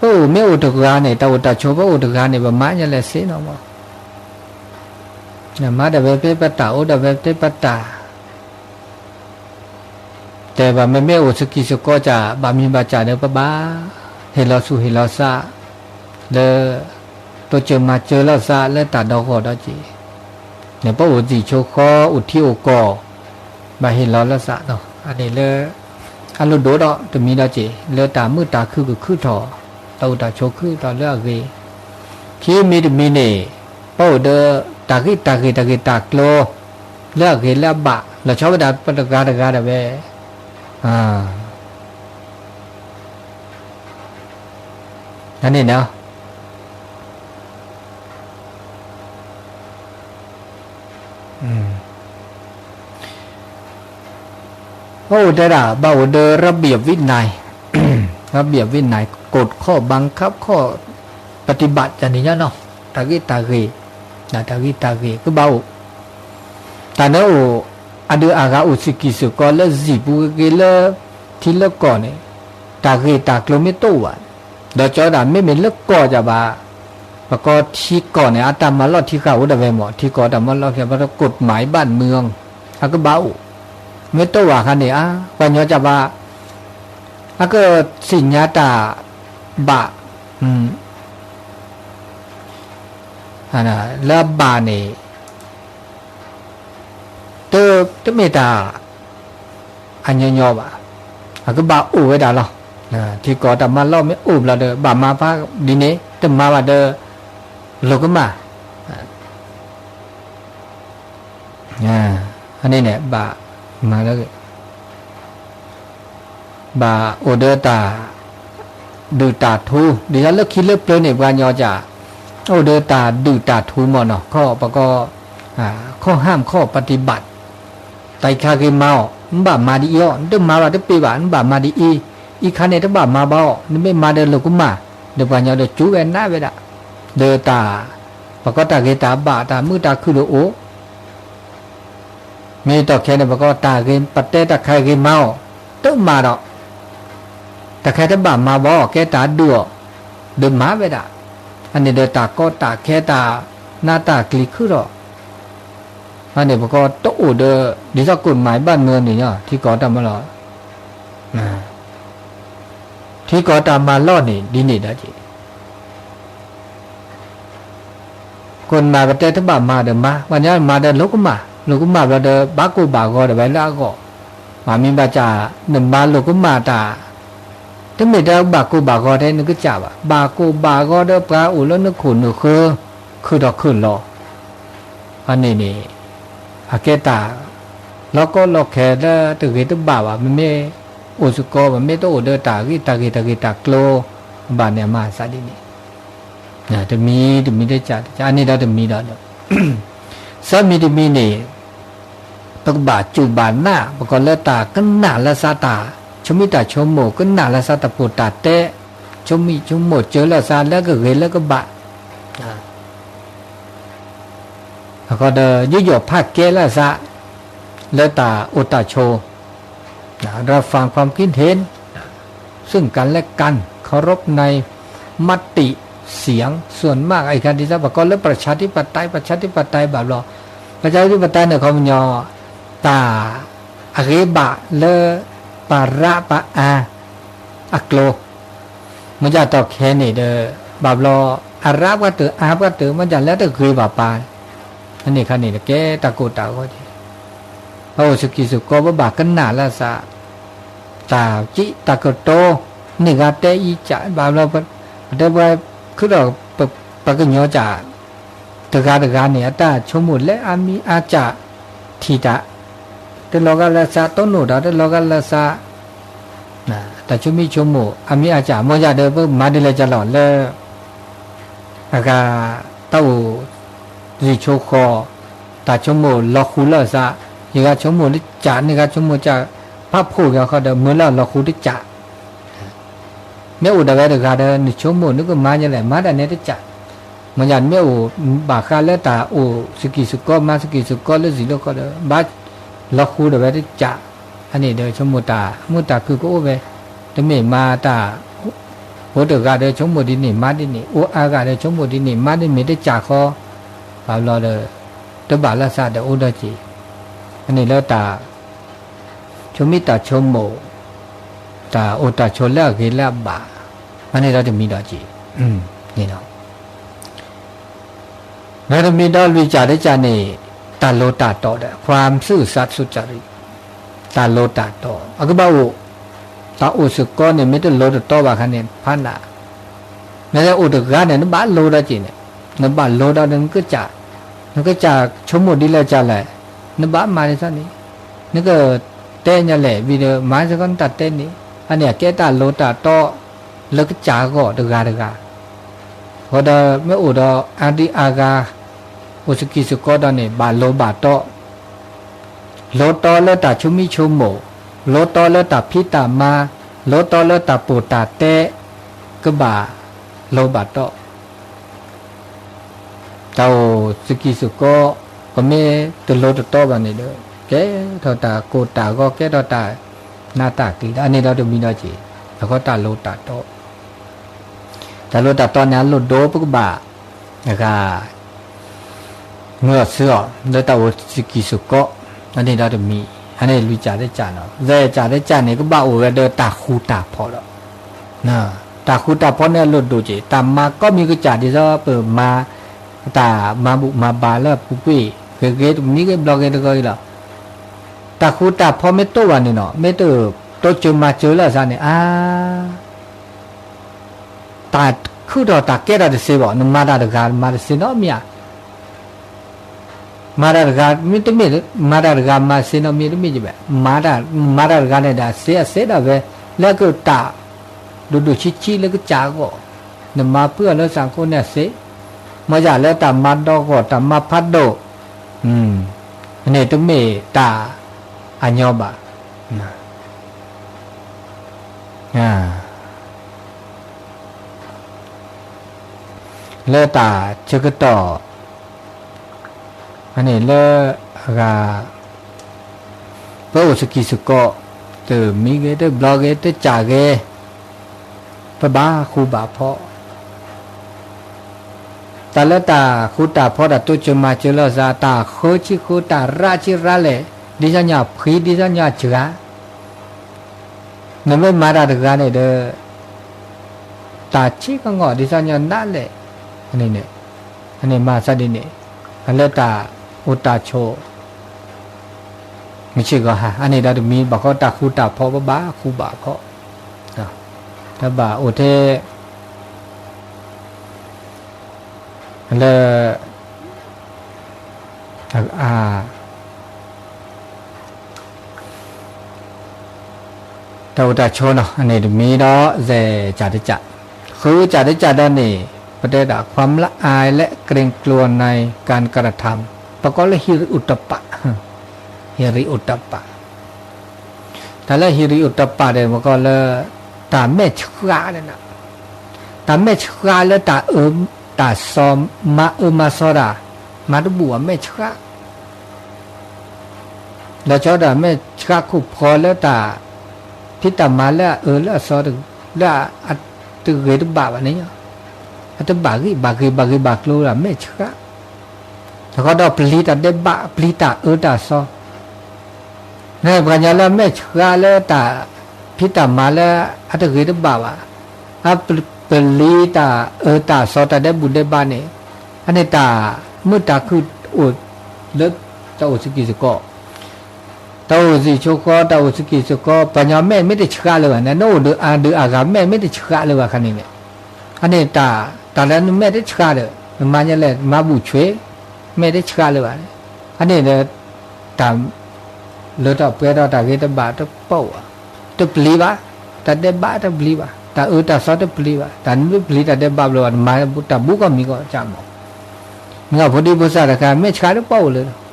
ပအိၣ်မ့ၢ်အိၣ်တဂၤန့ၣ် တၢ်အိၣ်တၢ်ဆိးပအိၣ်တဂၤန့ၣ် ပမၤညါလဲၣ်သ့နီၤမး မၤဒၣ်ဝဲဖဲပတၢ်အိၣ်ဒၣ်ဝဲဖဲပတၢ် တဲဘၣ်မ့မ့ၢ်အိၣ်စကံးစကီစၢ် ဘၣ်မံၤဘၣ်စၢ်ဒီး ပဘၣ်ဟ့ၣ်လီၤသူၣ်ဟ့ၣ်လီၤသး လၢ တိစၢၤမၤစၢၤလီၤသးလၢတၢ်ဒီဂီၢ်ဒီးက့ၢ် န့ၣ်ပအိၣ်သံၣ်ဆိဃီ အိၣ်ထံအိၣ်ကီၢ် ဘၣ်ဟ့ၣ်လီၤလီၤသးနီၤ အန့ၣ်လၢ အလိၣ်ဒိၣ်ဒီးတမံၤဒီးက့ၢ် လၢတၢ်မုာ်တၢ်ခုၣ်ကခုၣ်ထီၣ် တၢ်အိၣ်တၢ်ဆိးခုၣ်ထီၣ်လၢအဂ့ၤ ခံမံၤတမံၤန့ၣ် ပအိၣ်ဒီး တၢ်ဂ့ၢ်တၢ်ဂ့ၢ်တၢ်ဂ့ၢ်တၢ်ကျိၤ လၢအဂ့ၤလၢအဘၣ် လီၤဆီဝဲဒၣ်ပတဂၤတဂၤဒၣ်ဝဲ အန့ၣ်နီၤ အိၣ်တဲဒၣ် ဘၣ်အိၣ်ဒီး ระเบียบวินัย ระเบียบวินัย กฎข้อบังคับ ข้อปฏิบัติ တၢ်န့ၣ်ညါနီၤ တၢ်ဂ့ၢ်တၢ်ဂ့ၢ် တၢ်ဂ့ၢ်တၢ်ဂ့ၢ် ကဘၣ်အိၣ် တၢ်နၢအိၣ် အဒုးအဂၤအိၣ်စကံးစကီလၢစံၣ်ပူၤဂ့ၤလၢ ထံလၢကီၢ်န့ၣ် တၢ်ဂ့ၢ်တၢ်ကျိၤမ့ၢ်တအိၣ်ဘၣ် ဒီးကၠီဒၣ်မ့မ့ၢ်လၢကီၢ်ဒၣ်ဘၣ် ပကီၢ်ထံကီၢ်န့ၣ် အတၢ်မၤလီၢ်ထံဃာ်အိၣ်ဒၣ်ဝဲမး ထံကီၢ်တၢ်မၤလီၢ်ထံဃာ် ပှၤတကိးမၤအံၤဘၣ်မုာ် အကဘၣ်အိၣ် မ့ၢ်တအိၣ်ဘၣ်ခါန့ၣ် အါ ပှၤညီကၢ်ဘၣ် အကသ့ၣ်ညါတၢ်ဘၣ် လၢအဘၣ်န့ၣ် တမ့ၢ်တၢ် အညီညီဘၣ် အကဘၣ်အိၣ်ဝဲဒၣ်လီၤ. ထံကီၢ်တၢ်မၤလီၢ်မ့ၢ်အိၣ်ဘျီဒီး ဘၣ်မၤဖးဒ်န့ၣ် တမၤဘၣ်ဒီး လိၣ်ကမၣ် အန့ၣ်န့ၣ် ဘၣ်မၤလၢ ဘၣ်အိၣ်ဒီးတၢ် ဒုၣ်တၢ်ထူ ဒ်သိးလၢခံလၢပျၢၤန့ၣ် ပှၤညီကၢ် အိၣ်ဒီးတၢ်ဒုၣ်တၢ်ထူမ့ၢ်နီၤ ခီပကီၢ် ข้อห้าม ข้อปฏิบัติ တၢ်အံၤခါဂ့ၤမၤအီၤ နဘၣ်မၤဒ်အံၤအီၤ နတမၤဘၣ်တပ့ၤဘၣ် နဘၣ်မၤဒ်အံၤ အံၤခါန့ၣ်တဘၣ်မၤဘၣ်အီၤ နမ့ၢ်မၤဒီးလိၣ်ကမၣ် ဒီးပှၤညီဒီးကၠူဝဲနးဝဲဒၣ် ဒီးတၢ် ပကီၢ်တၢ်ဂ့ၤတၢ်ဘၣ် တၢ်မုာ်တၢ်ခုၣ်ဒီးအိၣ် မ့ၢ်တီၢ်ခဲန့ၣ် ပကီၢ်တၢ်ဂ့ၤ ပတဲတၢ်ခါဂ့ၤမၤအီၤ တမၤဒီး တၢ်ခါတဘၣ်မၤဘၣ်အီၤ ကဲတၢ်ဒုးအီၤ ဒီးမၤဝဲဒၣ် အန့ၣ်ဒီးတၢ်ကီတၢ်ခဲတၢ်နးတၢ်ကျံၤခုၣ်ထီၣ် အန့ၣ်ပကီၢ်တအိၣ်ဒီး ဒ်သိးကိးမၤဘၣ်မုာ်န့ၣ် ထံကီၢ်တၢ်မၤလီၢ် ထံကီၢ်တၢ်မၤလီၢ်န့ၣ် ဒ်န့ၣ်ဒီးက့ၤ ပ ကိးနမၤပတဲတဘၣ်မၤဒီးမၤ, ပှၤညီမၤဒီးလိၤကမၣ်, လိၤကမၣ်ဘျီဒီး ဘၣ်ကိၢ်ဘၣ်ဂီၤဒီးဝဲလၢအဂီၢ်, မ့မ့ၢ်ဘၣ်ဆၣ် နမၤလိၤကမၣ်တၢ်, တမ့ၢ်တၢ်ဘၣ်ကိၢ်ဘၣ်ဂီၤထဲနကစၢ်ဘၣ်, ဘၣ်ကိၢ်ဘၣ်ဂီၤဒီးပှၤအိၣ်လၢနခိၣ်နဃၢၤ, ခုၣ်ထီၣ်ခုၣ်လီၤ, အန့ၣ်န့ၣ် အကဲတၢ် လီၤကီလီၤခဲလၢတဂ့ၤတဘၣ်ဘၣ်, မ့မ့ၢ်အိၣ်စ့ၢ်ကီးဘၣ်, မ့ၢ်တအိၣ်ဒီးတၢ်ဂ့ၢ်တၢ်ဂ့ၢ်တၢ်ဂ့ၢ်တၢ်ကျိၤဘၣ်န့ၣ် အမၤသးဒ်န့ၣ်, တမံၤတမံၤတကး, အန့ၣ်ဒီးတမံၤဒီး သၢမံၤတမံၤန့ၣ် ပကဘၣ်စူၢ်ဘၣ်နာ် ပကိးလၢတၢ်ကနၣ်လၢသးတၢ်ဆိမိၣ်တၢ်ဆိကမိၣ်, ကနၣ်လၢသးတၢ်ပိာ်တၢ်တဲ, ဆိမိၣ်ဆိကမိၣ်စၢၤလၢသးလၢကဂ့ၤလၢကဘၣ် အဃိဒီး ယူးယီၣ်ဖးကဲလၢသး လၢတၢ်အိၣ်တၢ်ဆိး รับฟังความคิดเห็น ซึ่งกันและกัน เคารพในมติเสียงส่วนมาก အခါဒ်သိး ပကိးလၢ ประชาธิปไตย ประชาธิปไตย ဘၣ်ဘျီ ประชาธิปไตย န့ၣ် ခီပညီ တၢ်အဂ့ၤဘၣ်လၢ ပှၤရးပှၤအါ အကျိၤ မ့ၢ်ဒ်သိးခဲန့ၣ်ဒီး ဘၣ်ဘျီ အရးပှၤတၢၢ်အါပှၤတၢၢ် မ့ၢ်ဒ်သိးလၢတဂ့ၤဘၣ်ပၢ် အန့ၣ်ခါန့ၣ် ကဲတၢ်ကိၢ်တၢ်ဂီၤက့ၤ ပအိၣ်စကံၢ်စကီး ပဘၣ်ကနၣ်လၢသး တၢ်စံးတၢ်ကတိၤ န့ၢ်ဂၤတဲအံၤကၢ် ဘၣ်ဘျီ ပတဲပှၤ ခုဒီး ပှၤကညီကၢ် တဂၤတဂၤန့ၣ် အတၢ်ဆိကမိၣ်လၢအမံၤအါကၢ် ထံၣ်တၢ် တလီၤဂာ်လၢသး တိၢ်နီၣ်တၢ် တလီၤဂာ်လၢသး တၢ်ဆိမိၣ်ဆိကမိၣ်အမံၤအါကၢ် မ့ၢ်ဒ်သိးဒီး ပမၤဒ်လဲၣ်ကၢ်လီၤလၢ အဂၤ တၢ်အိၣ် ယံာ်ဆိဃီၤ တၢ်ဆိကမိၣ်လီၤဃူလၢသး ယဂၤဆိကမိၣ်လၢကၢ် နဂၤဆိကမိၣ်ကၢ် ဖးဖှိၣ်က့ၤဃီဒီး မၢလၢလီၤဃူတကၢ် မ့ၢ်အိၣ်ဒၣ်ဝဲတဂၤဒီး နဆိကမိၣ် နကမၤဒ်လဲၣ် မၤဒ်န့ၣ်တကၢ် မ့ၢ်ဒ်န့ၣ် မ့ၢ်အိၣ်ဘၣ်ဃးလၢတၢ်အိၣ်စကံၢ်စကီး မၤစကံၢ်စကီးလၢစံၣ်လၢဃီဒီး ဘၣ်လီၤဃူဒၣ်ဝဲတကၢ် အန့ၣ်ဒီး ဆိကမိၣ်တၢ်မုာ်တၢ်ခုၣ်ကအိၣ်ဝဲ တမ့ၢ်မၤတၢ် အိၣ်တဂၤဒီးဆိကမိၣ်ဒ်န့ၣ် မၤဒ်န့ၣ် အိၣ်အါဂၤဒီးဆိကမိၣ်ဒ်န့ၣ် မၤဒ်မ့ၢ်တကၢ်ဃီ ဘၣ်ဘျီဒီး တဘၣ်လၢသးဒီးအိၣ်ဒီးက့ၤ အန့ၣ်လၢတၢ် ဆိမိၣ်တၢ်ဆိကမိၣ် တၢ်အိၣ်တၢ်ဆိးလၢအဂ့ၤလၢအဘၣ် အန့ၣ်ဒီးတမံၤဒီးက့ၤ န့ၣ်လီၤ. ဒီးတမံၤဒီးလွံၢ်ကၢ်တကၢ်န့ၣ် တၢ်လိၤတၢ်တီဒီး ความซื่อสัตย์สุจริต တၢ်လိၤတၢ်တီ အကဘၣ်အိၣ် တၢ်အိၣ်စ့ၢ်ကီးန့ၣ် မ့ၢ်တလိၤတတီဘၣ်ခါန့ၣ် ဖးနး မ့ၢ်လၢအိၣ်တဂၤန့ၣ် နဘၣ်လိၤဒီးက့ၤန့ၣ် နဘၣ်လိၤဒီးနကစၢ် နကစၢ်ဆိကမိၣ်ဒ်လဲၣ်ကၢ်လဲၣ် နဘၣ်မၤဒ်သိးန့ၣ် နကတဲညါလဲၣ် ဝံၤဒီးမၤစ့ၢ်ကီးနတၢ်တဲန့ၣ် အန့ၣ်အကဲတၢ်လိၤတၢ်တီ လၢကစၢ်အဂီၢ်တဂၤတဂၤ အဃိဒီးမ့ၢ်အိၣ်ဒီးအါဒံအါဂၤ အိၣ်စကံၢ်စကီးဒီးန့ၣ် ဘၣ်လိၤဘၣ်တီ လိၤတီလၢတၢ်ဆိမိၣ်ဆိကမိၣ်, လိၤတီလၢတၢ်ဖံးတၢ်မၤ, လိၤတီလၢတၢ်ပိာ်တၢ်တဲ ကဘၣ်လိၤဘၣ်တီ တၢ်အိၣ်စကံၢ်စကီး ပမ့ၢ်တလိၤတတီဘၣ်န့ၣ်ဒီး ကဲထီၣ်တၢ်ကိၢ်တၢ်ဂီၤ ကဲထီၣ်တၢ်နးတၢ်ကျံၤဒီး အန့ၣ်ဒီးတမံၤဒီးက့ၤ အဃိတၢ်လိၤတၢ်တီ တၢ်လိၤတၢ်တီန့ၣ် အလိၣ်ဒိပကဘၣ် အဂၤ မၢအီၤဆၢအီၤ လၢတၢ်အိၣ်စကံၢ်စကီး အန့ၣ်ဒီးတမံၤ အန့ၣ်လွံၢ်ကၢ်တကၢ်နီၤ သၢကၢ်တကၢ်န့ၣ် ကဘၣ်အိၣ်ဝဲဒီးတၢ်ဃူတၢ်ဖိးဒီး တၢ်ဃူတၢ်ဖိးန့ၣ်အလိၣ်ဒိၣ်က့ၤ တၢ်မၤကိးမံၤကစၢ်ဒ်သိးပမၤ တၢ်မၤဘူၣ်မၤဘါလၢအပူၤကွံာ် ဂ့ၤဂ့ၤတမံၤဂ့ၤဘျီဂ့ၤတဂီၤအံၤလီၤ တၢ်ဃူတၢ်ဖိးမ့ၢ်တအိၣ်ဘၣ်န့ၣ်နီၤ မ့ၢ်တတိစၢၤမၤစၢၤလၢအသးန့ၣ် အါ တၢ်ခုထီၣ်တၢ်ကဲထီၣ်တသ့ဘၣ် နမၤတၢ်တဂၤ မၤတသ့နီတမံၤဧါ မၤတၢ်တဂၤ မ့တမ့ၢ် မၤတၢ်တဂၤမၤသ့နီတမံၤတမ့ၢ်ဘၣ် မၤတၢ်တဂၤန့ၣ်ဒီး အသ့အသ့ဒၣ်ဝဲ လၢကတၢ် ဒိၣ်ဒိၣ်ဆံးဆံးလၢကစၢ်အဂီၢ် နမၤဖုးအီၤလၢသးခိၣ်န့ၣ်အသ့ မ့ၢ်ယၤလၢတၢ်မၤဒီဂီၢ် တၢ်မၤဖးဒိၣ် န့ၣ်တမ့ၢ်တၢ်အညီဘၣ် လၢတၢ်ဆၢကတီၢ် အန့ၣ်လၢအဂၤ ပအိၣ်စကံၢ်စကီး တမံၤဂ့ၤ တဘျီဂ့ၤ တကၢ်ဂ့ၤ ပဘၣ်ဃူဘၣ်ဖိး တၢ်လၢတၢ်ဃူတၢ်ဖိး တၢ်တိစၢၤမၤစၢၤလၢသး တၢ်ဃၢဆံဃၢ တၢ်ရးဆံရးလဲၣ် ဒ်သိးညီဖှံ ဒ်သိးညီစှၤ နမ့ၢ်မၤတၢ်တဂၤန့ၣ်ဒီး တၢ်ဆံကငီၢ် ဒ်သိးညီနးလဲၣ် န့ၣ်န့ၣ် အန့ၣ်မၤသးဒ်န့ၣ်, အလၢတၢ်အိၣ်တၢ်ဆိး မုၢ်ဆ့ၣ်ဂီၤဟါ အန့ၣ်ဒီးတမံၤ ဘၣ်ဃီတၢ်ဃူတၢ်ဖိး ပဘၣ်ဃူဘၣ်ဖိး, တဘၣ်အိၣ်ထဲ လၢ တၢ်အိၣ်တၢ်ဆိးနီၤ အန့ၣ်တမံၤဒီး စဲးကၢ်တကၢ်, ဃုကၢ်တကၢ်ဒီးန့ၣ် ပတဲဒၣ် ความละอายและเกรงกลัวในการกระทำ ပကိးလၢ ဟံၣ်ရံၣ် โอตตัปปะ, ဟံၣ်ရံၣ် โอตตัปปะ, တၢ်လၢ ဟံၣ်ရံၣ် โอตตัปปะ ဒီး ပကိးလၢ တၢ်မဲာ်ဆှးန့ၣ်, တၢ်မဲာ်ဆှးလၢတၢ်အၢ တၢ်စီ မၤအၢမၤစီတၢ်, မၤတဘူၣ်အမဲာ်ဆှး ဒီးကၠီဒီးမဲာ်ဆှးခိၣ်ဖီလၢတၢ်ဖံးတၢ်မၤလၢအအၢလၢအစီ လၢအတဂ့ၤတဘၣ်ဘၣ်န့ၣ်, အတဘၣ်ဂံၢ်ဘၣ်ဂ့ၤဘၣ်ဂ့ၤဘၣ်ကျိၤဒီးမဲာ်ဆှး, တခီဒီးပျံၤတၢ်ဒဲးဘး ပျံၤတၢ်အၢတၢ်စီ န့ၣ် ပှၤကညီလၢမဲာ်ဆှးလၢတၢ်ဖံးတၢ်မၤလၢအတဂ့ၤတဘၣ်ဘၣ်, အပျံၤတၢ်အၢတၢ်စီတၢ်ဒဲးဘူၣ်ဒဲးဘးန့ၣ်, အန့ၣ်တၢ်မုာ်တၢ်ခုၣ်အိၣ်လၢတၢ်အိၣ်ဆူၣ်ကံၢ်ဆူၣ်ကီၢ်, တၢ်အိၣ်စံၣ်ဆိကီ တၢ်အိၣ်ဆူၣ်ကံၢ်ဆူၣ်ကီၢ် ပှၤကညီမဲာ်မ့ၢ်တဆှးလၢၤဘၣ်န့ၣ် နအိၣ်ဒီးအဒုးအဂၤမဲာ်မ့ၢ်တဆှးလၢၤဘၣ်ခါန့ၣ်န့ၣ်, အန့ၣ်တၢ် တၢ်လၢနမဲာ်တဆှးဒီး နမၤညါလဲၣ် မၤဘူၣ်ဆွဲ မဲာ်တဆှးလၢၤဘၣ်န့ၣ်, အန့ၣ်ဒီး တၢ်လၢထီၣ်ပှဲၤထီၣ်တၢ်ဂ့ၤတဘၣ်တပိၢ်ဘၣ်, တပျံၤဘၣ်, တၢ်ဒဲးဘးတပျံၤဘၣ်, တၢ်အၢတၢ်စီတပျံၤဘၣ်, တၢ်နတပျံၤတၢ်ဒဲးဘးဘျီဘၣ် နမၤတၢ်ဘူၣ်ကိးမံၤကိးကၢ်မး, မ့ၢ်အဖိဒံဖိသၣ်တခါ မဲာ်ဆှးတပိၢ်အိၣ်လၢၤ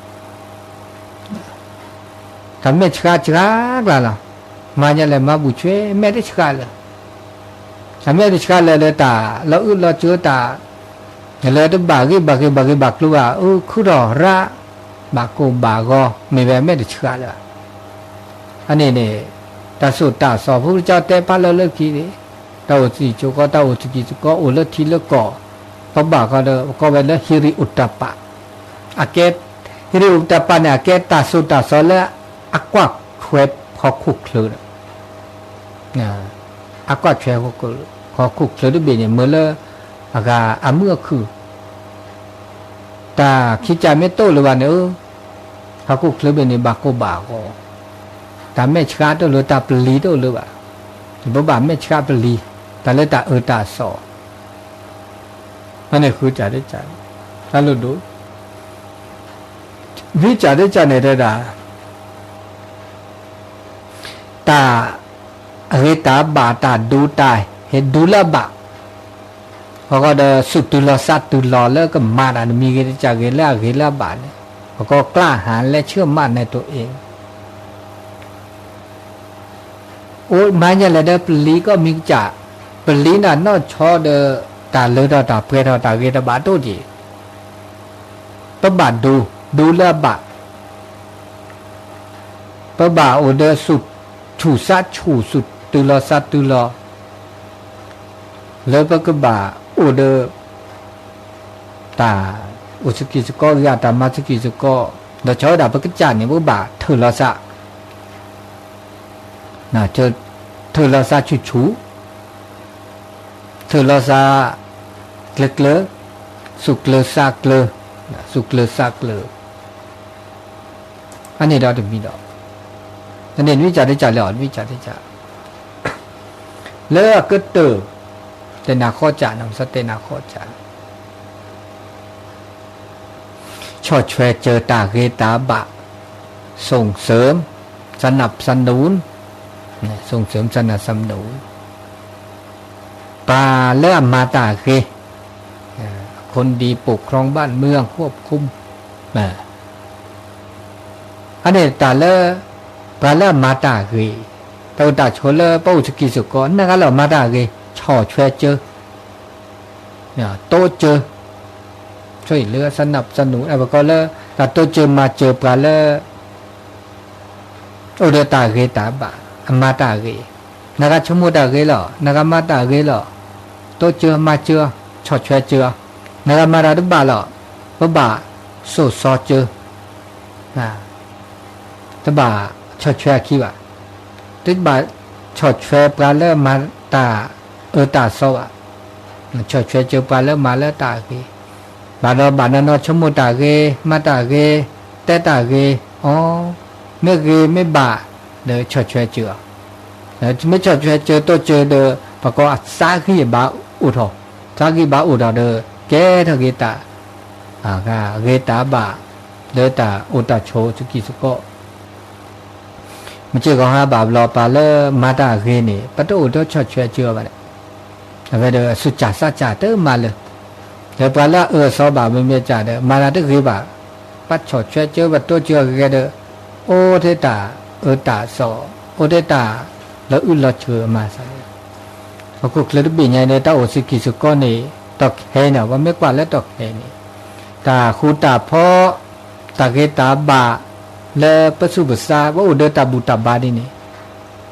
တၢ်မဲာ်ဆှးဆှးကျါလီၤ, မၤညါလဲၣ် မၤဘူၣ်ဆွဲ မဲာ်တဆှးလၢၤ, တၢ်မဲာ်တဆှးလၢၤလၢတၢ်လီၤအုၣ်လီၤကၠိတၢ်, လၢတဘၣ်ဂံၢ်ဘၣ်ဂ့ၤဘၣ်ဂ့ၤဘၣ်ကျိၤဘၣ် အုၣ်ခုထီၣ်ရၣ်, ဘၣ်ကိၢ်ဘၣ်ဂီၤ မ့ၢ်ဝဲမဲာ်တဆှးလၢၤ, အန့ၣ်န့ၣ်, တၢ်သိၣ်တၢ်သီ ဖုကစၢ်တဲဖးလၢလၢခံန့ၣ်, တၢ်အိၣ်စံၣ်ဆိကီ တၢ်အိၣ်ဆူၣ်ကံၢ်ဆူၣ်ကီ အိၣ်လၢထံလၢကီၢ်, ပဘၣ်ဃီဒီး ပကိးဝဲလၢ ဟံၣ်ရံၣ် โอตตัปปะ အကဲ ဟံၣ်ရံၣ် โอตตัปปะ န့ၣ် အကဲတၢ်သိၣ်တၢ်သီလၢ အကွၢ်ထွဲဟီၣ်ခိၣ်ချၢဒီး, အကွၢ်ထွဲဟီၣ်ခိၣ်ချၢတဘ့ၣ်န့ၣ် မ့ၢ်လၢ အဂၤအမုာ်အခုၣ်, တၢ်ခံကၢ်မ့ၢ်တအိၣ်လၢၤဘၣ်န့ၣ်ဧၢ, ဟီၣ်ခိၣ်ချၢဘ့ၣ်န့ၣ် ဘၣ်ကိၢ်ဘၣ်ဂီၤ, တၢ်မဲာ်ဆှးတအိၣ်လၢၤ တၢ်ပျံၤတအိၣ်လၢၤဘၣ်, ပဘၣ်မဲာ်ဆှးပျံၤ, တၢ်လၢတၢ်အၢတၢ်စီ အန့ၣ်ဃုကၢ်တကၢ်, တၢ်လိၣ်ဒိၣ်, လွံၢ်ကၢ်တကၢ်န့ၣ်တဲဒၣ်, တၢ်အဂ့ၤတၢ်ဘၣ် တၢ်ဒိတၢ်ဟဲဒိလၢအဘၣ်, အဃိဒီးစူၢ်တုၤလီၤသးတုၤလီၤလၢကမၤတၢ်တမံၤဂ့ၤတကၢ်ဂ့ၤလၢအဂ့ၤလၢအဘၣ်န့ၣ်, ပကိးကျါဟးလဲဆၢၣ်မးနဲတိၤအ့ အိၣ်မၤညါလဲၣ်ဒီးပလံၤကိးမံၤကစၢ်, ပလံၤန့ၣ်နီၢ်ဆီဒီး တၢ်လၢထီၣ်တၢ်ပှဲၤထီၣ်တၢ်ဂ့ၤတဘၣ်တအိၣ်က့ၤ, ပဘၣ်ဒိ, ဒိလၢအဘၣ်, ပဘၣ်အိၣ်ဒီးစူၢ်ဆူၣ်သးဆူၣ် စူၢ်တုၤလီၤသးတုၤလီၤ, လၢပကဘၣ်အိၣ်ဒီး တၢ်အိၣ်ဆူၣ်ကံၢ်ဆူၣ်ကီ ဂ့ၤတၢ်မၤဆူၣ်ကံၢ်ဆူၣ်ကီ, ဒီးဆီဝဲဒၣ်ပကစၢ်န့ၣ် ပကဘၣ်ထုးလီၤသး, ထုးလီၤသးဆူၣ်ဆူၣ်, ထုးလီၤသးကျၢၤကျၢၤ, စူၢ်ကျၢၤသးကျၢၤ, စူၢ်ကျၢၤသးကျၢၤ, အန့ၣ်ဒီးတမံၤဒီး, တန့ၣ်နွံကၢ်တကၢ်လၢအီၤ နွံကၢ်တကၢ်, လၢအကတၢၢ်, တဲနၤဃီကၢ် နမ့ၢ်တဲနၤဃီကၢ် ဆီၣ်ထွဲစၢၤတၢ်ဂ့ၤတၢ်ဘၣ်, ส่งเสริม สนับสนุน, ส่งเสริม สนับสนุน ပှၤလၢအမၤတၢ်ဂ့ၤ, คนดีปกครองบ้านเมืองควบคุม, အန့ၣ်တၢ်လၢ ပှၤလၢအမၤတၢ်ဂ့ၤ, တၢ်အိၣ်တၢ်ဆိးလၢပအိၣ်ဆူၣ်ကံၢ်ဆူၣ်ကီ နဂၤလၢအမၤတၢ်ဂ့ၤ ဆီၣ်ထွဲစၢၤ တိစၢၤ, ဆိၣ်အံၤလၢ สนับสนุน ပကိးလၢ တၢ်တိစၢၤမၤစၢၤပှၤလၢ အိၣ်ဒီးတၢ်ဂ့ၤတၢ်ဘၣ် အမၤတၢ်ဂ့ၤ, နဂၤဆိကမိၣ်တၢ်ဂ့ၤလီၤ နဂၤမၤတၢ်ဂ့ၤလီၤ, တိစၢၤမၤစၢၤ ဆီၣ်ထွဲစၢၤ, နဂၤမၤတၢ်တဘၣ်လီၤ ပဘၣ်စိာ်စီစၢၤ တဘၣ်ဆီၣ်ထွဲအခံဘၣ်, တဘၣ်ဆီၣ်ထွဲပှၤလၢမၤတၢ်အၢတၢ်သီဘၣ်, ဆီၣ်ထွဲစၢၤပှၤလၢမၤလၢတၢ်အဂ့ၤ, ဘၣ်ဒီးဘၣ်နီၢ်နီၢ် ဆိကမိၣ်တၢ်ဂ့ၤ, မၤတၢ်ဂ့ၤ, တဲတၢ်ဂ့ၤ, အိ, မ့ၢ်ဂ့ၤမ့ၢ်ဘၣ်ဒီး ဆီၣ်ထွဲစၢၤအီၤ, မ့ၢ်ဆီၣ်ထွဲစၢၤတိစၢၤဒီး ပကိးအသးဂံၢ်ဘါအိၣ်ထီၣ်, သးဂံၢ်ဘါအိၣ်ထီၣ်ဒီး ကဲထီၣ်က့ၤတၢ် ဂ့ၤတၢ်ဘၣ် လၢတၢ်အိၣ်တၢ်ဆိးစကံးစကီး မ့ၢ်စ့ၢ်ကီးဟါဘၣ်ဘျီ ပှၤလၢမၤတၢ်ဂ့ၤန့ၣ် ပတအိၣ်ဒီးဆီၣ်ထွဲစၢၤအီၤဘၣ်န့ၣ်, အဝဲဒီးအသူၣ်စၢ်သးစၢ်တမၤလၢၤ, ဒီးပှၤလၢအအၢအသီဘၣ်မ့မ့ၢ်စ့ၢ်ဒီး မၤတၢ်တဂ့ၤဘၣ်, ပဆီၣ်ထွဲစၢၤ ပတိစၢၤအဂ့ၤဒီး အိၣ်ထဲတၢ်အၢတၢ်သီ, အိၣ်ထဲတၢ်လီၤအုၣ်လီၤဆၢအမၤသးန့ၣ်, ဟီၣ်ခိၣ်ချၢတဘ့ၣ်ညါဒီး တၢ်အိၣ်စကံးစကီးန့ၣ် တီၢ်ခဲအံၤန့ၣ် ပမ့ၢ်ကွၢ်လၢတီၢ်ခဲအံၤန့ၣ် တၢ်ဃူတၢ်ဖိး, တၢ်ဂ့ၤတၢ်ဘၣ် လၢပသူၣ်ပသး ပအိၣ်ဒီးတၢ်ဘူၣ်တၢ်ဘါဒ်န့ၣ်,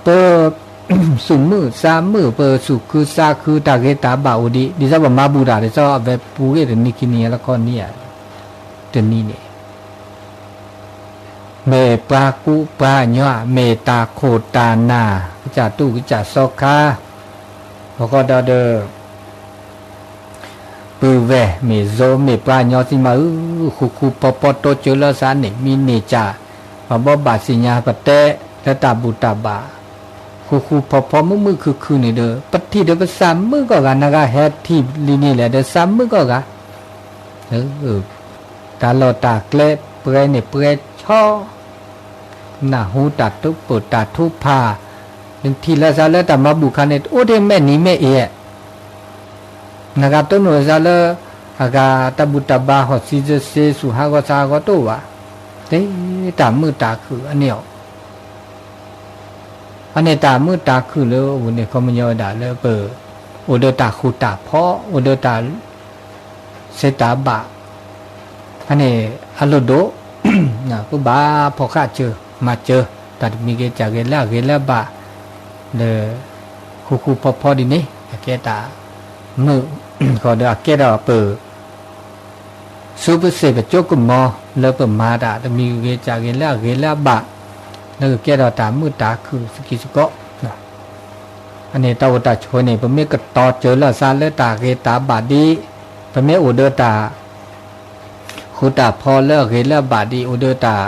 ပသူၣ်မုာ်သးမုာ် ပသူၣ်ခုသးခု တၢ်ဂ့ၤတၢ်ဘၣ်အိၣ်ဒံး ဒ်သိးပမၤဘူၣ်တၢ် ဒ်သိးအဝဲပူၤဂ့ၢ်တနံၤခံနံၤလၢခီနံၤဧါ, တနံၤန့ၣ် မ့ၢ်ပှၤကူပှၤကညီ, မ့ၢ်တၢ်ခိၣ်တၢ်နၢ်, ကစၢ်တူၢ်ကစၢ်စီခါ, အဃိဒီးဒီး ပုၢ်ဝဲၢ်မ့ၢ်ယိၤ မ့ၢ်ပှၤကညီသ့ၣ်မးဧၢ, ဃူဃူဖိးဖိး တိစၢၤလၢသးန့ၣ် မံန့ၢ်ကၢ်, ပဘိးဘၣ်သ့ၣ်ညါပတဲလၢတၢ်ဘူၣ်တၢ်ဘါ, ဃူဃူဖိးဖိး မုာ်မုာ်ခုၣ်ခုၣ်န့ၣ်ဒီး ပထံၣ်ဒီးပသးမုာ်ကိးဂၤ, နဂၤဟဲထံၣ်လံန့ၣ်လဲၣ်ဒီး သးမုာ်ကိးဂၤ, တၢ်လီၢ်တၢ်ကျဲ ပှဲၤန့ၣ်ပှဲၤဆီ, နၢ်ဟူတၢ်ထူပၢၢ်တၢ်ထူဖး, နထံၣ်လၢသးလၢတၢ်မၤဘူၣ်ခါန့ၣ် တအိၣ်ထဲမဲာ်နံၤမဲာ်အ့, နဂၤတိၢ်နီၣ်သးလၢ အဂၤတၢ်ဘူၣ်တၢ်ဘါ ဟီၣ်သံသ့သ့ သူၣ်ဟးဂီၤသးဟးဂီၤတအိၣ်ဘၣ်, တၢ်မုာ်တၢ်ခုၣ်အန့ၣ်အီၤ အန့ၣ်တၢ်မုာ်တၢ်ခုၣ်လၢအပူၤန့ၣ် ခီပညီဝဲဒၣ်လၢပ အိၣ်ဒီးတၢ်ဃူတၢ်ဖိး အိၣ်ဒီးတၢ် သ့တၢ်ဘၣ်, အန့ၣ်အလိၣ်ဒိၣ်, ပဘၣ်ဖီၣ်ဃာ်စၢၤ မၤစၢၤ တၢ်တမံၤဂ့ၤ တၢ်ဂ့ၤလၢအဂ့ၤလၢအဘၣ်, လၢ ဃူဃူဖိးဖိးဒ်န့ၣ် အကဲတၢ်မုာ်, ဃီဒီးအကဲထီၣ်ပ ဆူပစ့ၢ်ပကၠိကမီၤ လၢပမၤတၢ်တမံၤဂ့ၤ တၢ်ဂ့ၤလၢအဂ့ၤလၢအဘၣ်, လၢကကဲထီၣ်တၢ်မုာ်တၢ်ခုၣ်စကံးစကီး, အန့ၣ်တၢ်အိၣ်တၢ်ဆိးန့ၣ် ပမ့ၢ်ကတီၤစၢၤလီၤသးလၢတၢ်ဂ့ၤတၢ်ဘၣ်ဒ်, ပမ့ၢ်အိၣ်ဒီးတၢ် ဃူတၢ်ဖိးလၢအဂ့ၤလၢအဘၣ်ဒ်, အိၣ်ဒီးတၢ်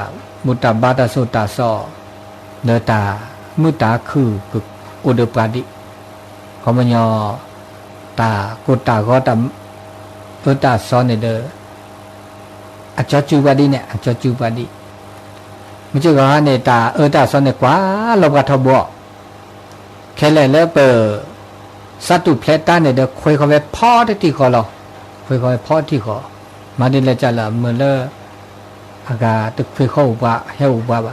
ဘူၣ်တၢ်ဘါ တၢ်သိၣ်တၢ်သီ, ဒီးတၢ်မုာ်တၢ်ခုၣ်ကအိၣ်ဒီးပှၤဒ်, ခီပညီ တၢ်ကိၢ်တၢ်ဂီၤ တၢ်အၢတၢ်သီန့ၣ်ဒီး အကၠီစုပှၤဒ်န့ၣ် အကၠီစုပှၤဒ်, မ့ၢ်စ့ၢ်ကီးန့ၣ် တၢ်အၢတၢ်သီန့ၣ် ကွၢ်လီၤပှၤထီဘိ, ခဲလၢာ်လၢပ သးတူၢ်ဖျဲးတၢ်န့ၣ်ဒီး ခွ့ဃီၤဝဲဖီတထံၣ်ဃီလီၤ, ခွ့ဃီၤဝဲဖီတထံၣ်ဃီ, မၤဒ်လဲၣ်ကလဲၣ် မ့ၢ်လၢ အဂၤတခွ့ဃီၤအိၣ်ပှၤ ဟဲအိၣ်ပှၤဘၣ်,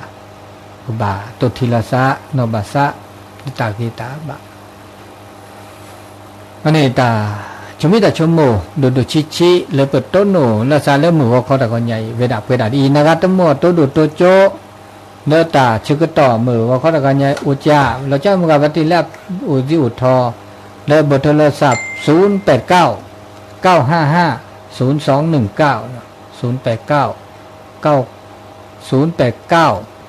ပဘၣ်တိၢ်ထံၣ်လီၤသး နီၢ်ဘၣ်သး လၢတၢ်ဂ့ၤတၢ်ဘၣ် အန့ၣ်တၢ်ဆိမိၣ်တၢ်ဆိကမိၣ် ဒိၣ်ဒိၣ်ဆံးဆံး လၢပတိၢ်နီၣ်လီၤသးလၢမုၢ်ဂီၤခီတဂီၤညါအံၤ ဝဲဒၣ်ပှဲၤဒၣ်ဒ်အံၤ နဂၤတမီၢ်တိၢ်ဒိၣ်တိၢ်ကၠိ လၢတၢ်ဆၢကတီၢ်မုၢ်ဂီၤခီတဂီၤညါအံၤ အိၣ်ကၠၢ် လီၤကၠၢ်မုၢ်ဂၤပတံၤလၢအိၣ်သံအိၣ်ထီ လၢဘိးထၢလီၤသး သုၣ်ပၢၣ်ကၢ် ကၢ်ဟၣ်ဟၣ် သုၣ်သွင်ၼိုင်ၣ်ကၢ် သုၣ်ပၢၣ်ကၢ် ကၢ် သုၣ်ပၢၣ်ကၢ်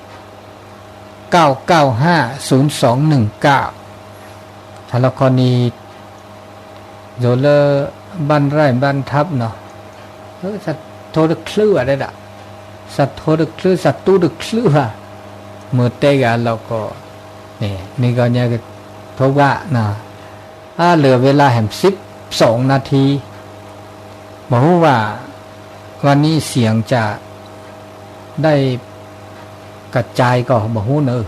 ကၢ်ကၢ်ဟၣ် သုၣ်သွင်ၼိုင်ၣ်ကၢ် ဟါလီၤခီနံၤ ယိၤလၢ ဘၣ်ရၢၣ်ဘၣ်ထပ်နီၤ သးထိတချုးဘၣ်ဒဲဒၣ် သးထိတချုး သးတူတချုးဘၣ် မ့ၢ်တဲဂၤလီၤကီး န့ၣ် န့ၣ်ကီးညါကထိဘၣ်နီၤ အလၢာ်ဝဲလၢဟဲ สิบสองนาที မ့ၢ်ဟူဘၣ် วันนี้เสียงจะได้กระจายก็บ่ฮู้เนอะ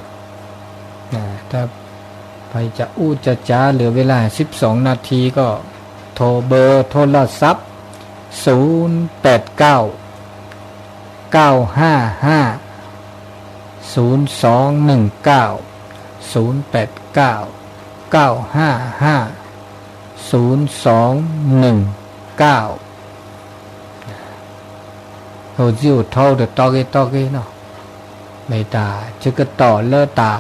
นะ ถ้าใครจะอู้จะจ๋า เหลือเวลา สิบสองนาที ก็โทรเบอร์โทรศัพท์ ศูนย์แปดเก้า เก้าห้าห้า ศูนย์สองหนึ่งเก้า ศูนย์แปดเก้า เก้าห้าห้า ศูนย์สองหนึ่งเก้า ဟိၣ်ဇံအိၣ်ထီအိၣ်တတီဂ့ၤတီဂ့ၤနီၤ မ့ၢ်တၢ်ဆၢကတီၢ်လၢတၢ် တနံၤညါ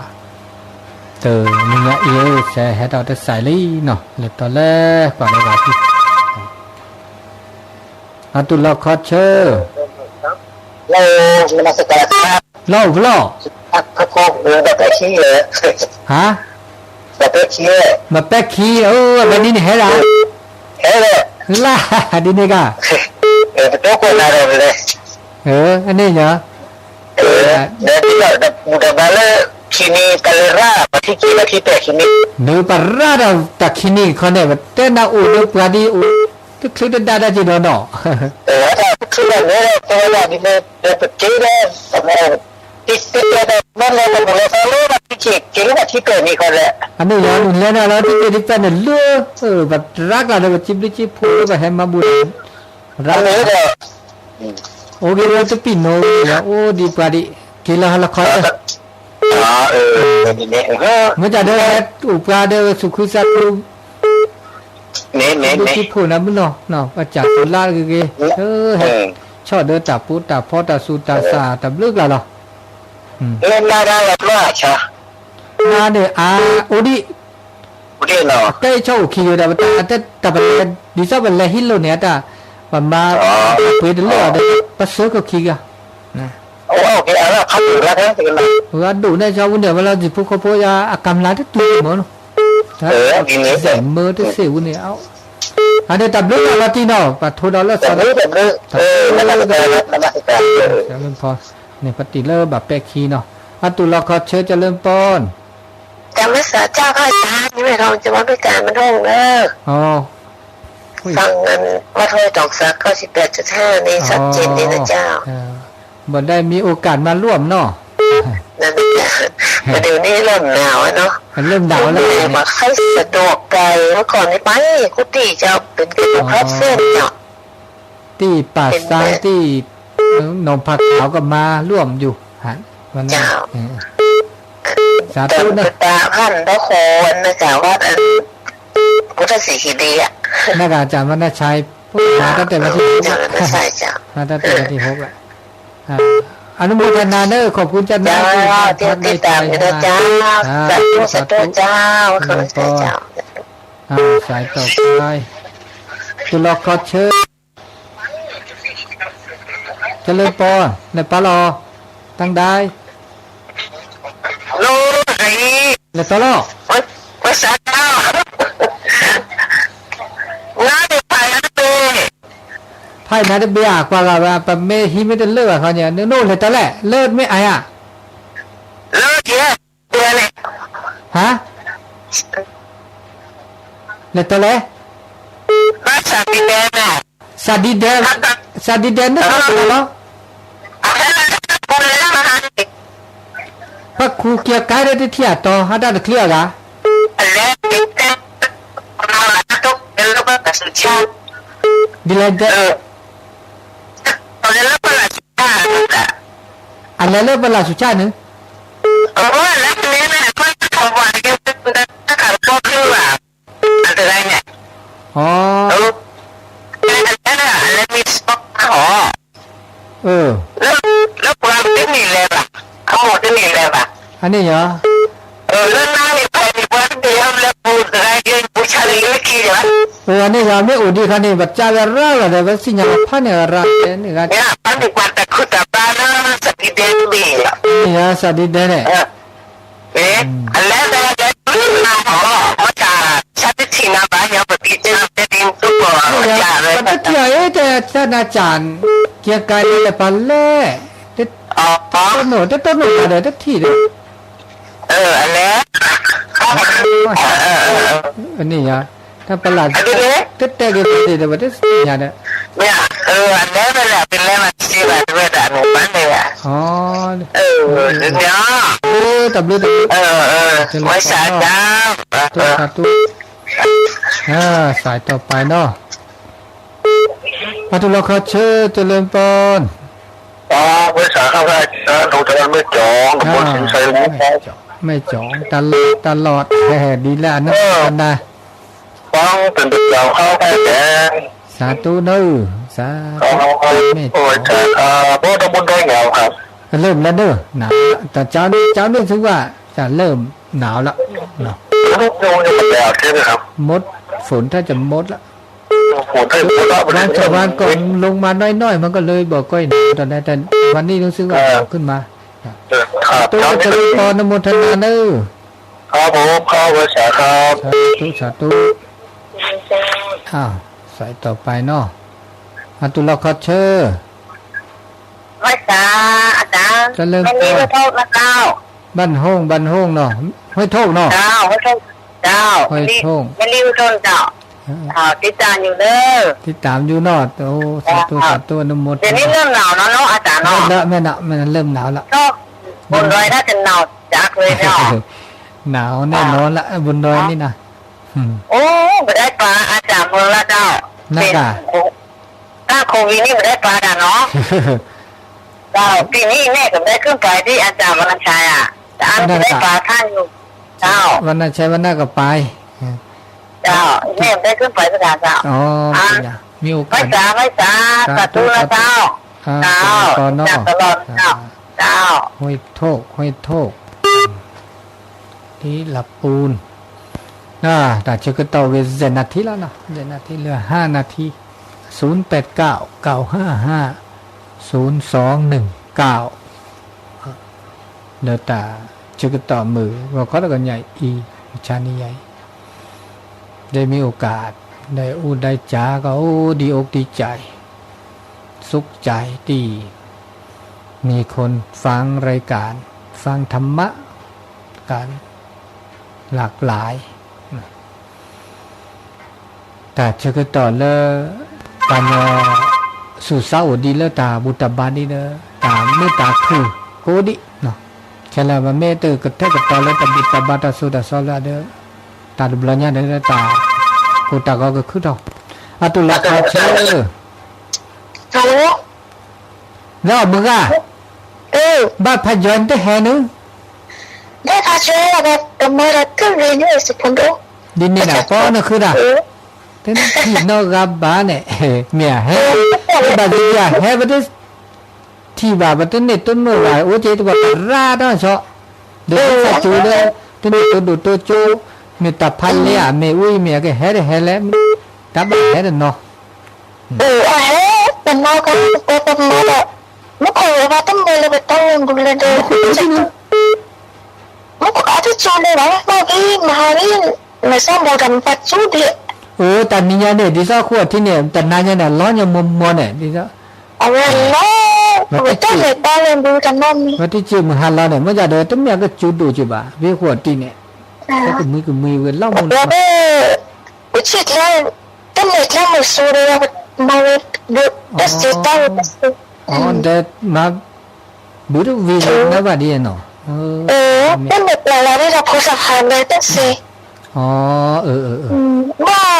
အံၤဧၢ စဲးဟဲထီၣ်တစဲးလံနီၤ လဲၤတီၤလဲၤကွၢ်လၢဂၤဖံ အတူၢ်လီၤခီဆၢ လီၢ်အိၣ်ဖျီၣ် ဟါ မပဲခံ အိၣ် အဝဲဒ်န့ၣ်ဟဲဒၣ် လၢ ဒ်န့ၣ်က ပတကွၢ်နၤဒီးလဲၣ်, အန့ၣ်ညါ, ဒီးပူၤဒီးဘၣ်လၢ ခံနံၤ တၢ်လၢရၣ် ပှၤထံၣ်က့ၤလၢခံပဲာ်ခံနံၤ, နပရၣ်ဒီးတၢ်ခံနံၤခီန့ၣ် ပတဲနၤအိၣ်ဒီးပှၤဒ်အိၣ် တချုးတဒါတၢ်က့ၤဒီးနီၤ, တချုးဒီးန့ၣ်ဒီး ပဝဲဒၣ်ဒ်န့ၣ် ပက့ၤဒီး တတဲဒီး ဘၣ်လဲၤတမုာ်လီၤသီလၢ ပှၤထံၣ်က့ၤ က့ၤလၢပှၤထံၣ်ပဲာ်န့ၣ်ခီလဲၣ်, အန့ၣ်ညါ နလဲၤနၤလီၤ ထံၣ်က့ၤထံၣ်ပဲာ်န့ၣ်လၢ ပရၣ်ကျါဒီး ပစံးဘျုးစံးဖှိၣ်လၢပဟဲမၤဘူၣ်ဒီး ရၣ်ဒီး အိၣ်က့ၤလၢတပံၢ်နိယၤ အိၣ်ဒံးပှၤဒံး က့ၤလၢဟါလီၤခီ, မ့ၢ်တၢ်ဒီးဟဲအိၣ်ပှၤဒီးသူၣ်ခုသးခု ဒိၣ်ကံဖိနၤမုၢ်နီၤ, ပစံးဘျုးစံးဖှိၣ်နၤဂ့ၤဂ့ၤ, ဟဲဆီၣ်ဒီးတၢ်ပိာ်တၢ်ဖီတၢ်သူၣ်တၢ်သးတဘျုးကျါလီၤ, နၤန့ၣ်အါအိၣ်ဒံး အတဲအ့ၣ်ဆီအိၣ်ခံဂၤဒီး ပတၢ်တၢ်ပလဲၤ ဒ်သိးပလဲၤဟံးလိာ်န့ၣ် အတၢ် ပမၤ ပှ့ၤတလၢာ်အီၤဒီး ပစၢၤကီၢ်ခံဂၤ, အဒိၣ်န့ၣ် ကၠီဝူန့ၣ် ဝဲလီၤ ဒံၣ်ဖိဃီဖိယါ အကမျၢၢ်တတုၤမၢနီၤ, ဒ်န့ၣ် ဒဲးမၢတသ့ၣ်ဝူန့ၣ်, အန့ၣ်တၢ်ဘျုးလီၤလီၤတံၢ်နီၤ ပထိးဒီးလၢစီၤ တၢ်ဘျုး န့ၣ် ပတံၢ်လၢဘၣ်ပဲာ်ခံနီၤ, အတူၢ်လီၤခီဆၢ เจริญพร ကမစၢ်เจ้าข้าจ๋า นี่ไม่ท้องจะว่าพิการมันท้องเนอะ ฟังอันว่าถ้อยตอกสักเก้าสิบแปดจุดห้า นี่ชัดเจนดีนะเจ้า บ่ได้มีโอกาสมาร่วมเนาะ นั่นแหละ ประเดี๋ยวนี้เริ่มหนาวแล้วเนาะ เริ่มหนาวแล้ว ไม่ค่อยสะดวกไป เมื่อก่อนนี่ไปกุฏิเจ้า เป็นกระดูกทับเส้นเนาะ ที่ป่าช้าที่หนองผักขาวก็มาร่วมอยู่ฮะ วันนั้น เจ้า เออ สาธุนะ แต่ไปตาพันพระโคนนะจ๊ะ วัดอัน พุทธศรีคีรีอะ น่าจะอาจารย์วัฒนชัย มาตั้งแต่วันที่หก อาจารย์วัฒนชัยจ้ะ มาตั้งแต่วันที่หกแล้ว อ่า อนุโมทนาเนอะ ขอบคุณเจ้านะ เจ้า ที่ท่าน ที่ติดตามอยู่นะเจ้า อ่า สาธุ สาธุ สาธุเจ้า ขอบคุณเจ้า อ่า สายต่อไป ตุลอคอเชิญ เจริญปอ လဲၤပာ်လီၤ တၢ်ဒါ လဲၤတီလီၤ ဝဲစး နါန့ၣ်ဖးယါတဘ့ၣ် ဖးယါနါတဘ့ၣ်ဧါ ကွၢ်ဂၤဝဲ ပမ့ၢ်ဟံးမ့ၢ်တလၢာ်ဘၣ်ခီန့ၣ် နအိၣ်လဲၤတီလဲၣ် လၢမ့ၢ်အါယါ လၢကဲ ဟါ လဲၤတီလဲၣ် ဘၣ်စးဒံဒဲ စးဒံဒဲ စးဒံဒဲန့ၣ်လီၤ ပှၤခူက့ၤကါဒီးတထံၣ်အတီၤ ဟးတၢ်တချံအဂၤ ဒ်လဲၣ်ဒဲ အလဲၤလၢပလၢ်ဆူၣ်ဆၣ်န့ၣ် အတဂၤန့ၣ် အ လၢပှၤတန့ၢ်လဲၤဘၣ် အမိၢ်တန့ၢ်လဲၤဘၣ် အန့ၣ်ယၤ လၢနါန့ၣ်ဖဲန့ၣ် ပှၤတဘ့ၣ်ဟဲလၢပူၤတဂၤယဲၢ်ပူၤဆါလၢလၢခံယၤ အန့ၣ်ယၤ မ့ၢ်အိၣ်ဒံးခါန့ၣ် ပကၢ်ဝဲရၣ်လီၤဒီး ပစံၣ်ညါလီၤဖးန့ၢ်ရၣ်တဲန့ၣ်ဂၤ ဖးန့ၢ်ပှၤတၢ်ခုၣ်တၢ်ဘါလၢ စးဒံဒဲတဘ့ၣ်လီၤ န့ၣ်ယၤ စးဒံဒဲန့ၣ် အလဲၤလၢလၢနါဟီ မ့ၢ်တၢ်ဆါတထံၣ်နၤဘၣ် ညါပက့ၤတဲတဲဒ်သိး ပတထံၣ်အီၤအံၤ တၢ်နၤကၢ် ကဲကါအံၤလဲၤပာ်လဲၣ် တတိၢ်နီၣ် တတိၢ်နီၣ်ဘၣ်ဒီး တထံၣ်ဒီး အလဲၤ န့ၣ်ယၤ တၢ်ပလၢ် တတဲက့ၤပှၤသ့ၣ်ဒီး ပတသ့ၣ်ညါဒီး အလဲၤလဲၤ ပလဲၤမၤတသ့ဘၣ် တဝဲဒၣ်န့ၣ် ဘၣ်န့ၣ် တၢ်ဘျုးတၢ်ဘျုး ဝဲစးဒၣ် တၢ်တူၢ် สายต่อไปเนาะ အတူၢ်လိာ်ခီဆၢ เจริญพร ဝဲစးခါ မဲာ်ကၠီ တၢ်လီၢ် တၢ်လီၢ် ဟဲဟဲဒ်လဲၣ် အနၢ်နၢ် စးတူၢ်နၢ် สาธุเนอะ မဲာ်ကၠီ အလၢၢ်မလဲၣ်နၢ် တၢ်ကၠီန့ၣ် ကၠီန့ၣ်သုဘၣ် တၢ်လၢၢ်နၢ်လီၤ มด ฝนถ้าจะมดละ วันสองวันก่อนลงมาน้อยๆ มันก็เลยบอกก้อยหนาวตอนแรก แต่วันนี้รู้สึกว่าหนาวขึ้นมา สาธุ เจริญพร อนุโมทนาเนอะ ครับผม ครับ สาธุ สาธุ อ้าว สายต่อไปเนาะ အတူၢ်လိာ်ခီဆၢ, ဝဲစး, အတၢ်, တၢ်လၢ မ့ၢ်လံဝဲထိၣ်နီၢ်သီ, ဘၣ်ဟိၣ် ဘၣ်ဟိၣ်နီၤ, ဝဲထိၣ်နီၤ, ဝဲထိၣ်, မ့ၢ်လံဝဲထိၣ်နီၢ်သီ, တံတၢ်ညူလၢ, တံတၢ်ညူနီၤ, စးတူၢ် စးတူၢ် နမိၢ် တနံၣ်လၢမနုၤနီၤ အတၢ်နီၤ, မ့ၢ်လၢမနုၤ လၢမနုၤလီၤ, ဘုံဒွဲဒၣ်တနီၤ, နၤန့ၣ်နီၤလၢ ဘုံဒွဲန့ၣ်နီၤ, အိၣ် ပဒဲပာ်အတၢ်မုာ်လၢဒီး, နတၢ် တၢ် COVID န့ၣ် ပဒဲပာ်တၢ်နီၤ, ဒီးပနံၣ်န့ၣ် ကဘဲကုၢ်ပာ်ဒ်အတၢ်ဝနဆါယၤ, တအါန့ၣ် ပဒဲပာ်ထါညူ, ဝနဆါ ဝနကပာ်, ဒီးန့ၣ် ပဒဲကုၢ်ပာ်ဒ်တၢ်သး, မ့ၢ်အိၣ်ကါ, ဝဲစး ဝဲစး, စးတူၢ်လၢသး, တၢ်ကလီၤနီၤ, တၢ် ဝဲထိၣ် ဝဲထိၣ် ဒ်လပူၤ, တၢ်ဆၢကတီၢ်ဝဲ ယဲၢ်နၣ်ထံလီၤနီၤ, ယဲၢ်နၣ်ထံလၢ ห้านาที, ศูนย์แปดเก้า เก้าห้าห้า ศูนย์สองหนึ่งเก้า လၢတၢ်ဆၢကတီၢ်မုၢ်ဂီၤခီတကညါအံၤ, မုၢ်ဆါနံၤညါအံၤ, ได้มีโอกาส ได้อู้ได้จาก็ โอ้ ดีอกดีใจ สุขใจที่มีคนฟังรายการ ฟังธรรมะ การหลากหลาย တၢ်ဆၢကတီၢ်လၢ ပှၤကညီ ဆူၣ်စါအိၣ်ဒံးလၢတၢ်ဘူၣ်တၢ်ဘါဒ်ဒီး တၢ်မုာ်တၢ်ခုၣ်ကအိၣ်ဒံး, ခဲလၢာ်ပမ့ၢ်တကထဲကတီၤလၢတၢ်ဘူၣ်တၢ်ဘါတၢ်စိတၢ်ကမီၤလၢဒီး တၢ်တဘျီညါဒီး တၢ်ကိၢ်တၢ်ဂီၤကခုထီၣ်, အတူၢ်လိာ်ခီဆၢ လၢအမုၢ်ဂၤ, ဘၣ်ဖးယီၤတဟဲနုၤ, ဒ်န့ၣ်ဒၣ်ပီနဃုဒၣ်, တထံၣ်နီတဂၤဘၣ်န့ၣ်, မ့ၢ်ဟဲ, ဘၣ်သ့ၣ်သ့ၣ်ဟဲပတထံၣ်ဘၣ် ပတန့ၢ်တမုာ်ဘၣ် အိၣ်က့ၤတဘၣ်ပရၢတၢ်ဆီ, ဒီးသးကၠိလၢ တန့ၢ်တိဒိၣ်တိကၠိ, မ့ၢ်တၢ်ဖးလဲၢ်ဧါ မ့ၢ်ဝံၤမ့ၢ်ကဟဲတဟဲလဲၣ်, တၢ်ဘၣ်ဟဲတနီၤ အဟဲ, ပနီၢ်ကပပမၤဒီး, မူခိၣ်ဝဲဘၣ်တမ့ၢ်လၢပတၢ်လၢဘူးလၢဒီး, မူခိၣ်အတကၠိလၢၤဘၣ် မ့ၢ်ဘၣ်ဒ်မဟါလံ, မ့ၢ်စၢ်ဘီတၢ်မပာ်ကၠိဒံး, အၢ တၢ်နံၤညါန့ၣ် ဒ်သိးဃိထံန့ၣ် တနၤညါန့ၣ် လီၤညါမီၢ်မီၢ်န့ၣ် ဒ်သိး, အဝဲလီၤ, ဝဲတၢ်လဲၤတၢ်လဲၤဘူးတၢ်နီတမံၤ, ဝဲတကၠိမုၢ်ဟါလီၤန့ၣ် မ့ၢ်ဒၣ်ဒီး တမ့ၢ်အကကၠိဒိၣ်က့ၤဘၣ် ဝ့ၢ်ဃိထံန့ၣ်, ကမုာ်ကမုာ်ဝဲလီၤမူန့ၣ် ပဆံၣ်ကျဲ, တမ့ၢ်ကျဲမုၢ်ဆူဒီး မၤဝဲ, တၢ်စ့တၢ်ဝဲတၢ်စ့, အၢ ဒီးမၤ, ဘုတဝံၤလၢနဘၣ်ဒ်နီၤ, တမ့ၢ်ပျၢ်လီၤဒ်ဒီးဖိသၣ်ဖးလၢတၢ်စ့, အၢ ဘၣ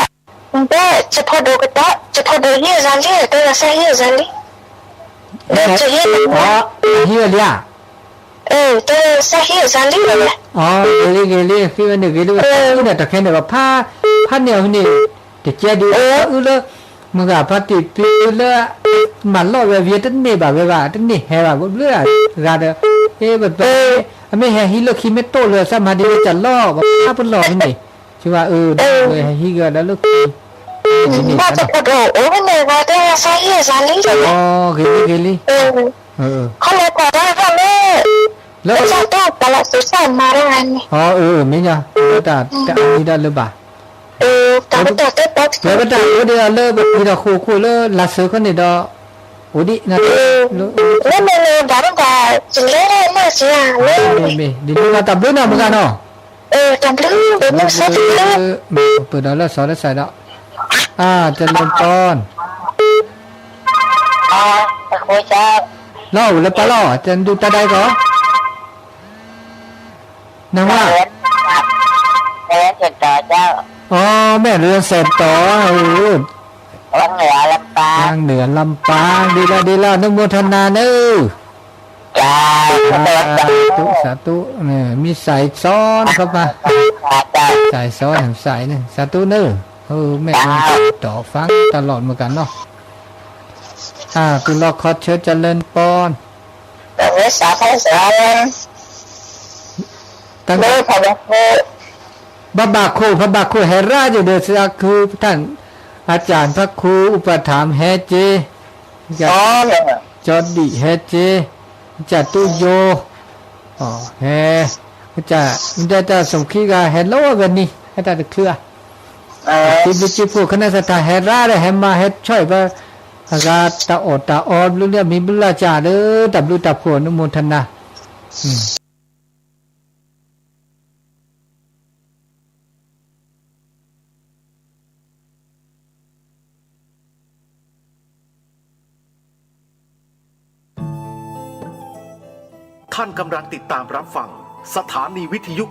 ်, ဘၣ်, ယဖိဒိၣ်ကတၢၢ် ယဖိဒိၣ်ဟံးအစၢ်လံ တၢ်စၢ်ဟံးအစၢ်လံ, ဟံးဝဲလံဧါ တၢ်စၢ်ဟံးအစၢ်လံ, ဂ့ၤလံ ဂ့ၤလံ ဃ့ဝဲန့ၣ် ဂ့ၤလံ ဝဲတၢ်အုန့ၣ် တၢ်ခဲန့ၣ် ဖးန့ၢ်အီၤန့ၣ် တကဲဒုး အုလၢ မုၢ်ဂၤဖါတံၢ်ပျုၤလၢ မၤလီၢ်ဝဲ ဝံၤတန့ၢ်ဘၣ်ဝဲဘၣ် တန့ၢ်ဟဲဘၣ် ဘျုးဂၤဒီး အ့ ပ အမ့ၢ်ဟဲဟံးလၢခံမ့ၢ်တိၢ်လၢ စၢ်မၤဒ်ဝဲတၢ်လီၢ် ပဖးပလီၢ်ဖဲန့ၣ် ကဝဲအၢ ဟဲဟံးဂၤဒီးလၢခံ ဂ့ၤလံ ဂ့ၤလံ လၢ လၢပတၢ်အိၣ်ဒီးလၢပပှ့ၤဒီးဃိာ်ခိၣ်လၢလၢစၢၤခီန့ၣ်ဒီး အိၣ်ဒံး မ့ၢ် ဒ်န့ၣ်လီၤတၢ်ဘျုးနီၤမုၢ်ဂၤနီၤ ပပၢၢ်ဒီးလၢစီၤလၢစၢၤဒီး တလၢပီ လီၤအိၣ်လၢပီလီၤ တဒုးတၢ်ဒၣ်ကီ နဝၤ အီ မ့ၢ်လၢစဲးတီၤ လၢလၢပၢ် ဒ်လီၤဒ်လီၤ နမိၢ်ထနၤန့ၣ် စးတူ စးတူ မ့ၢ်စဲးစီန့ၣ်ခီပၤ စဲးစီန့ၣ် စဲးန့ၣ် စးတူန့ၣ် မ့ၢ်လၢစဲးတီၤ ဖးတလီၢ်မုၢ်ကနီၤ တူၢ်လိာ်ခီဆၢ တလၢပီ ဘၣ်ဘၣ်ခိၣ် ဘၣ်ဘၣ်ခိၣ် ဟဲရၣ်ယိာ်ဒီး စးခုပထၣ် อาจารย์พระครูอุปถัมภ์ ဟဲက့ၤ ကၠီဒံး ဟဲက့ၤ ကၠီတူၢ်ယိာ် ဟဲ ကၠီ မ့ၢ်တဲတၢ်စူၣ်ခံဂၤ ဟဲလီၤဝဲနံၤ ဟဲတၢ်တချုးဧါ တံၤဘျုးကံၢ်ဖှိၣ် ခနၣ်စးထီၣ် ဟဲရၣ်ဒီး ဟဲမၤ ဟဲဆီၣ်အံၤပ အဂၤတၢ်အီၣ်တၢ်အီဘျုးလၢအမံၤဘျုးလၢ်ကၢ်ဒီး တၢ်ဘျုးတၢ်ဖှိၣ်အနုမောทนา ท่านกำลังติดตามรับฟัง สถานีวิทยุ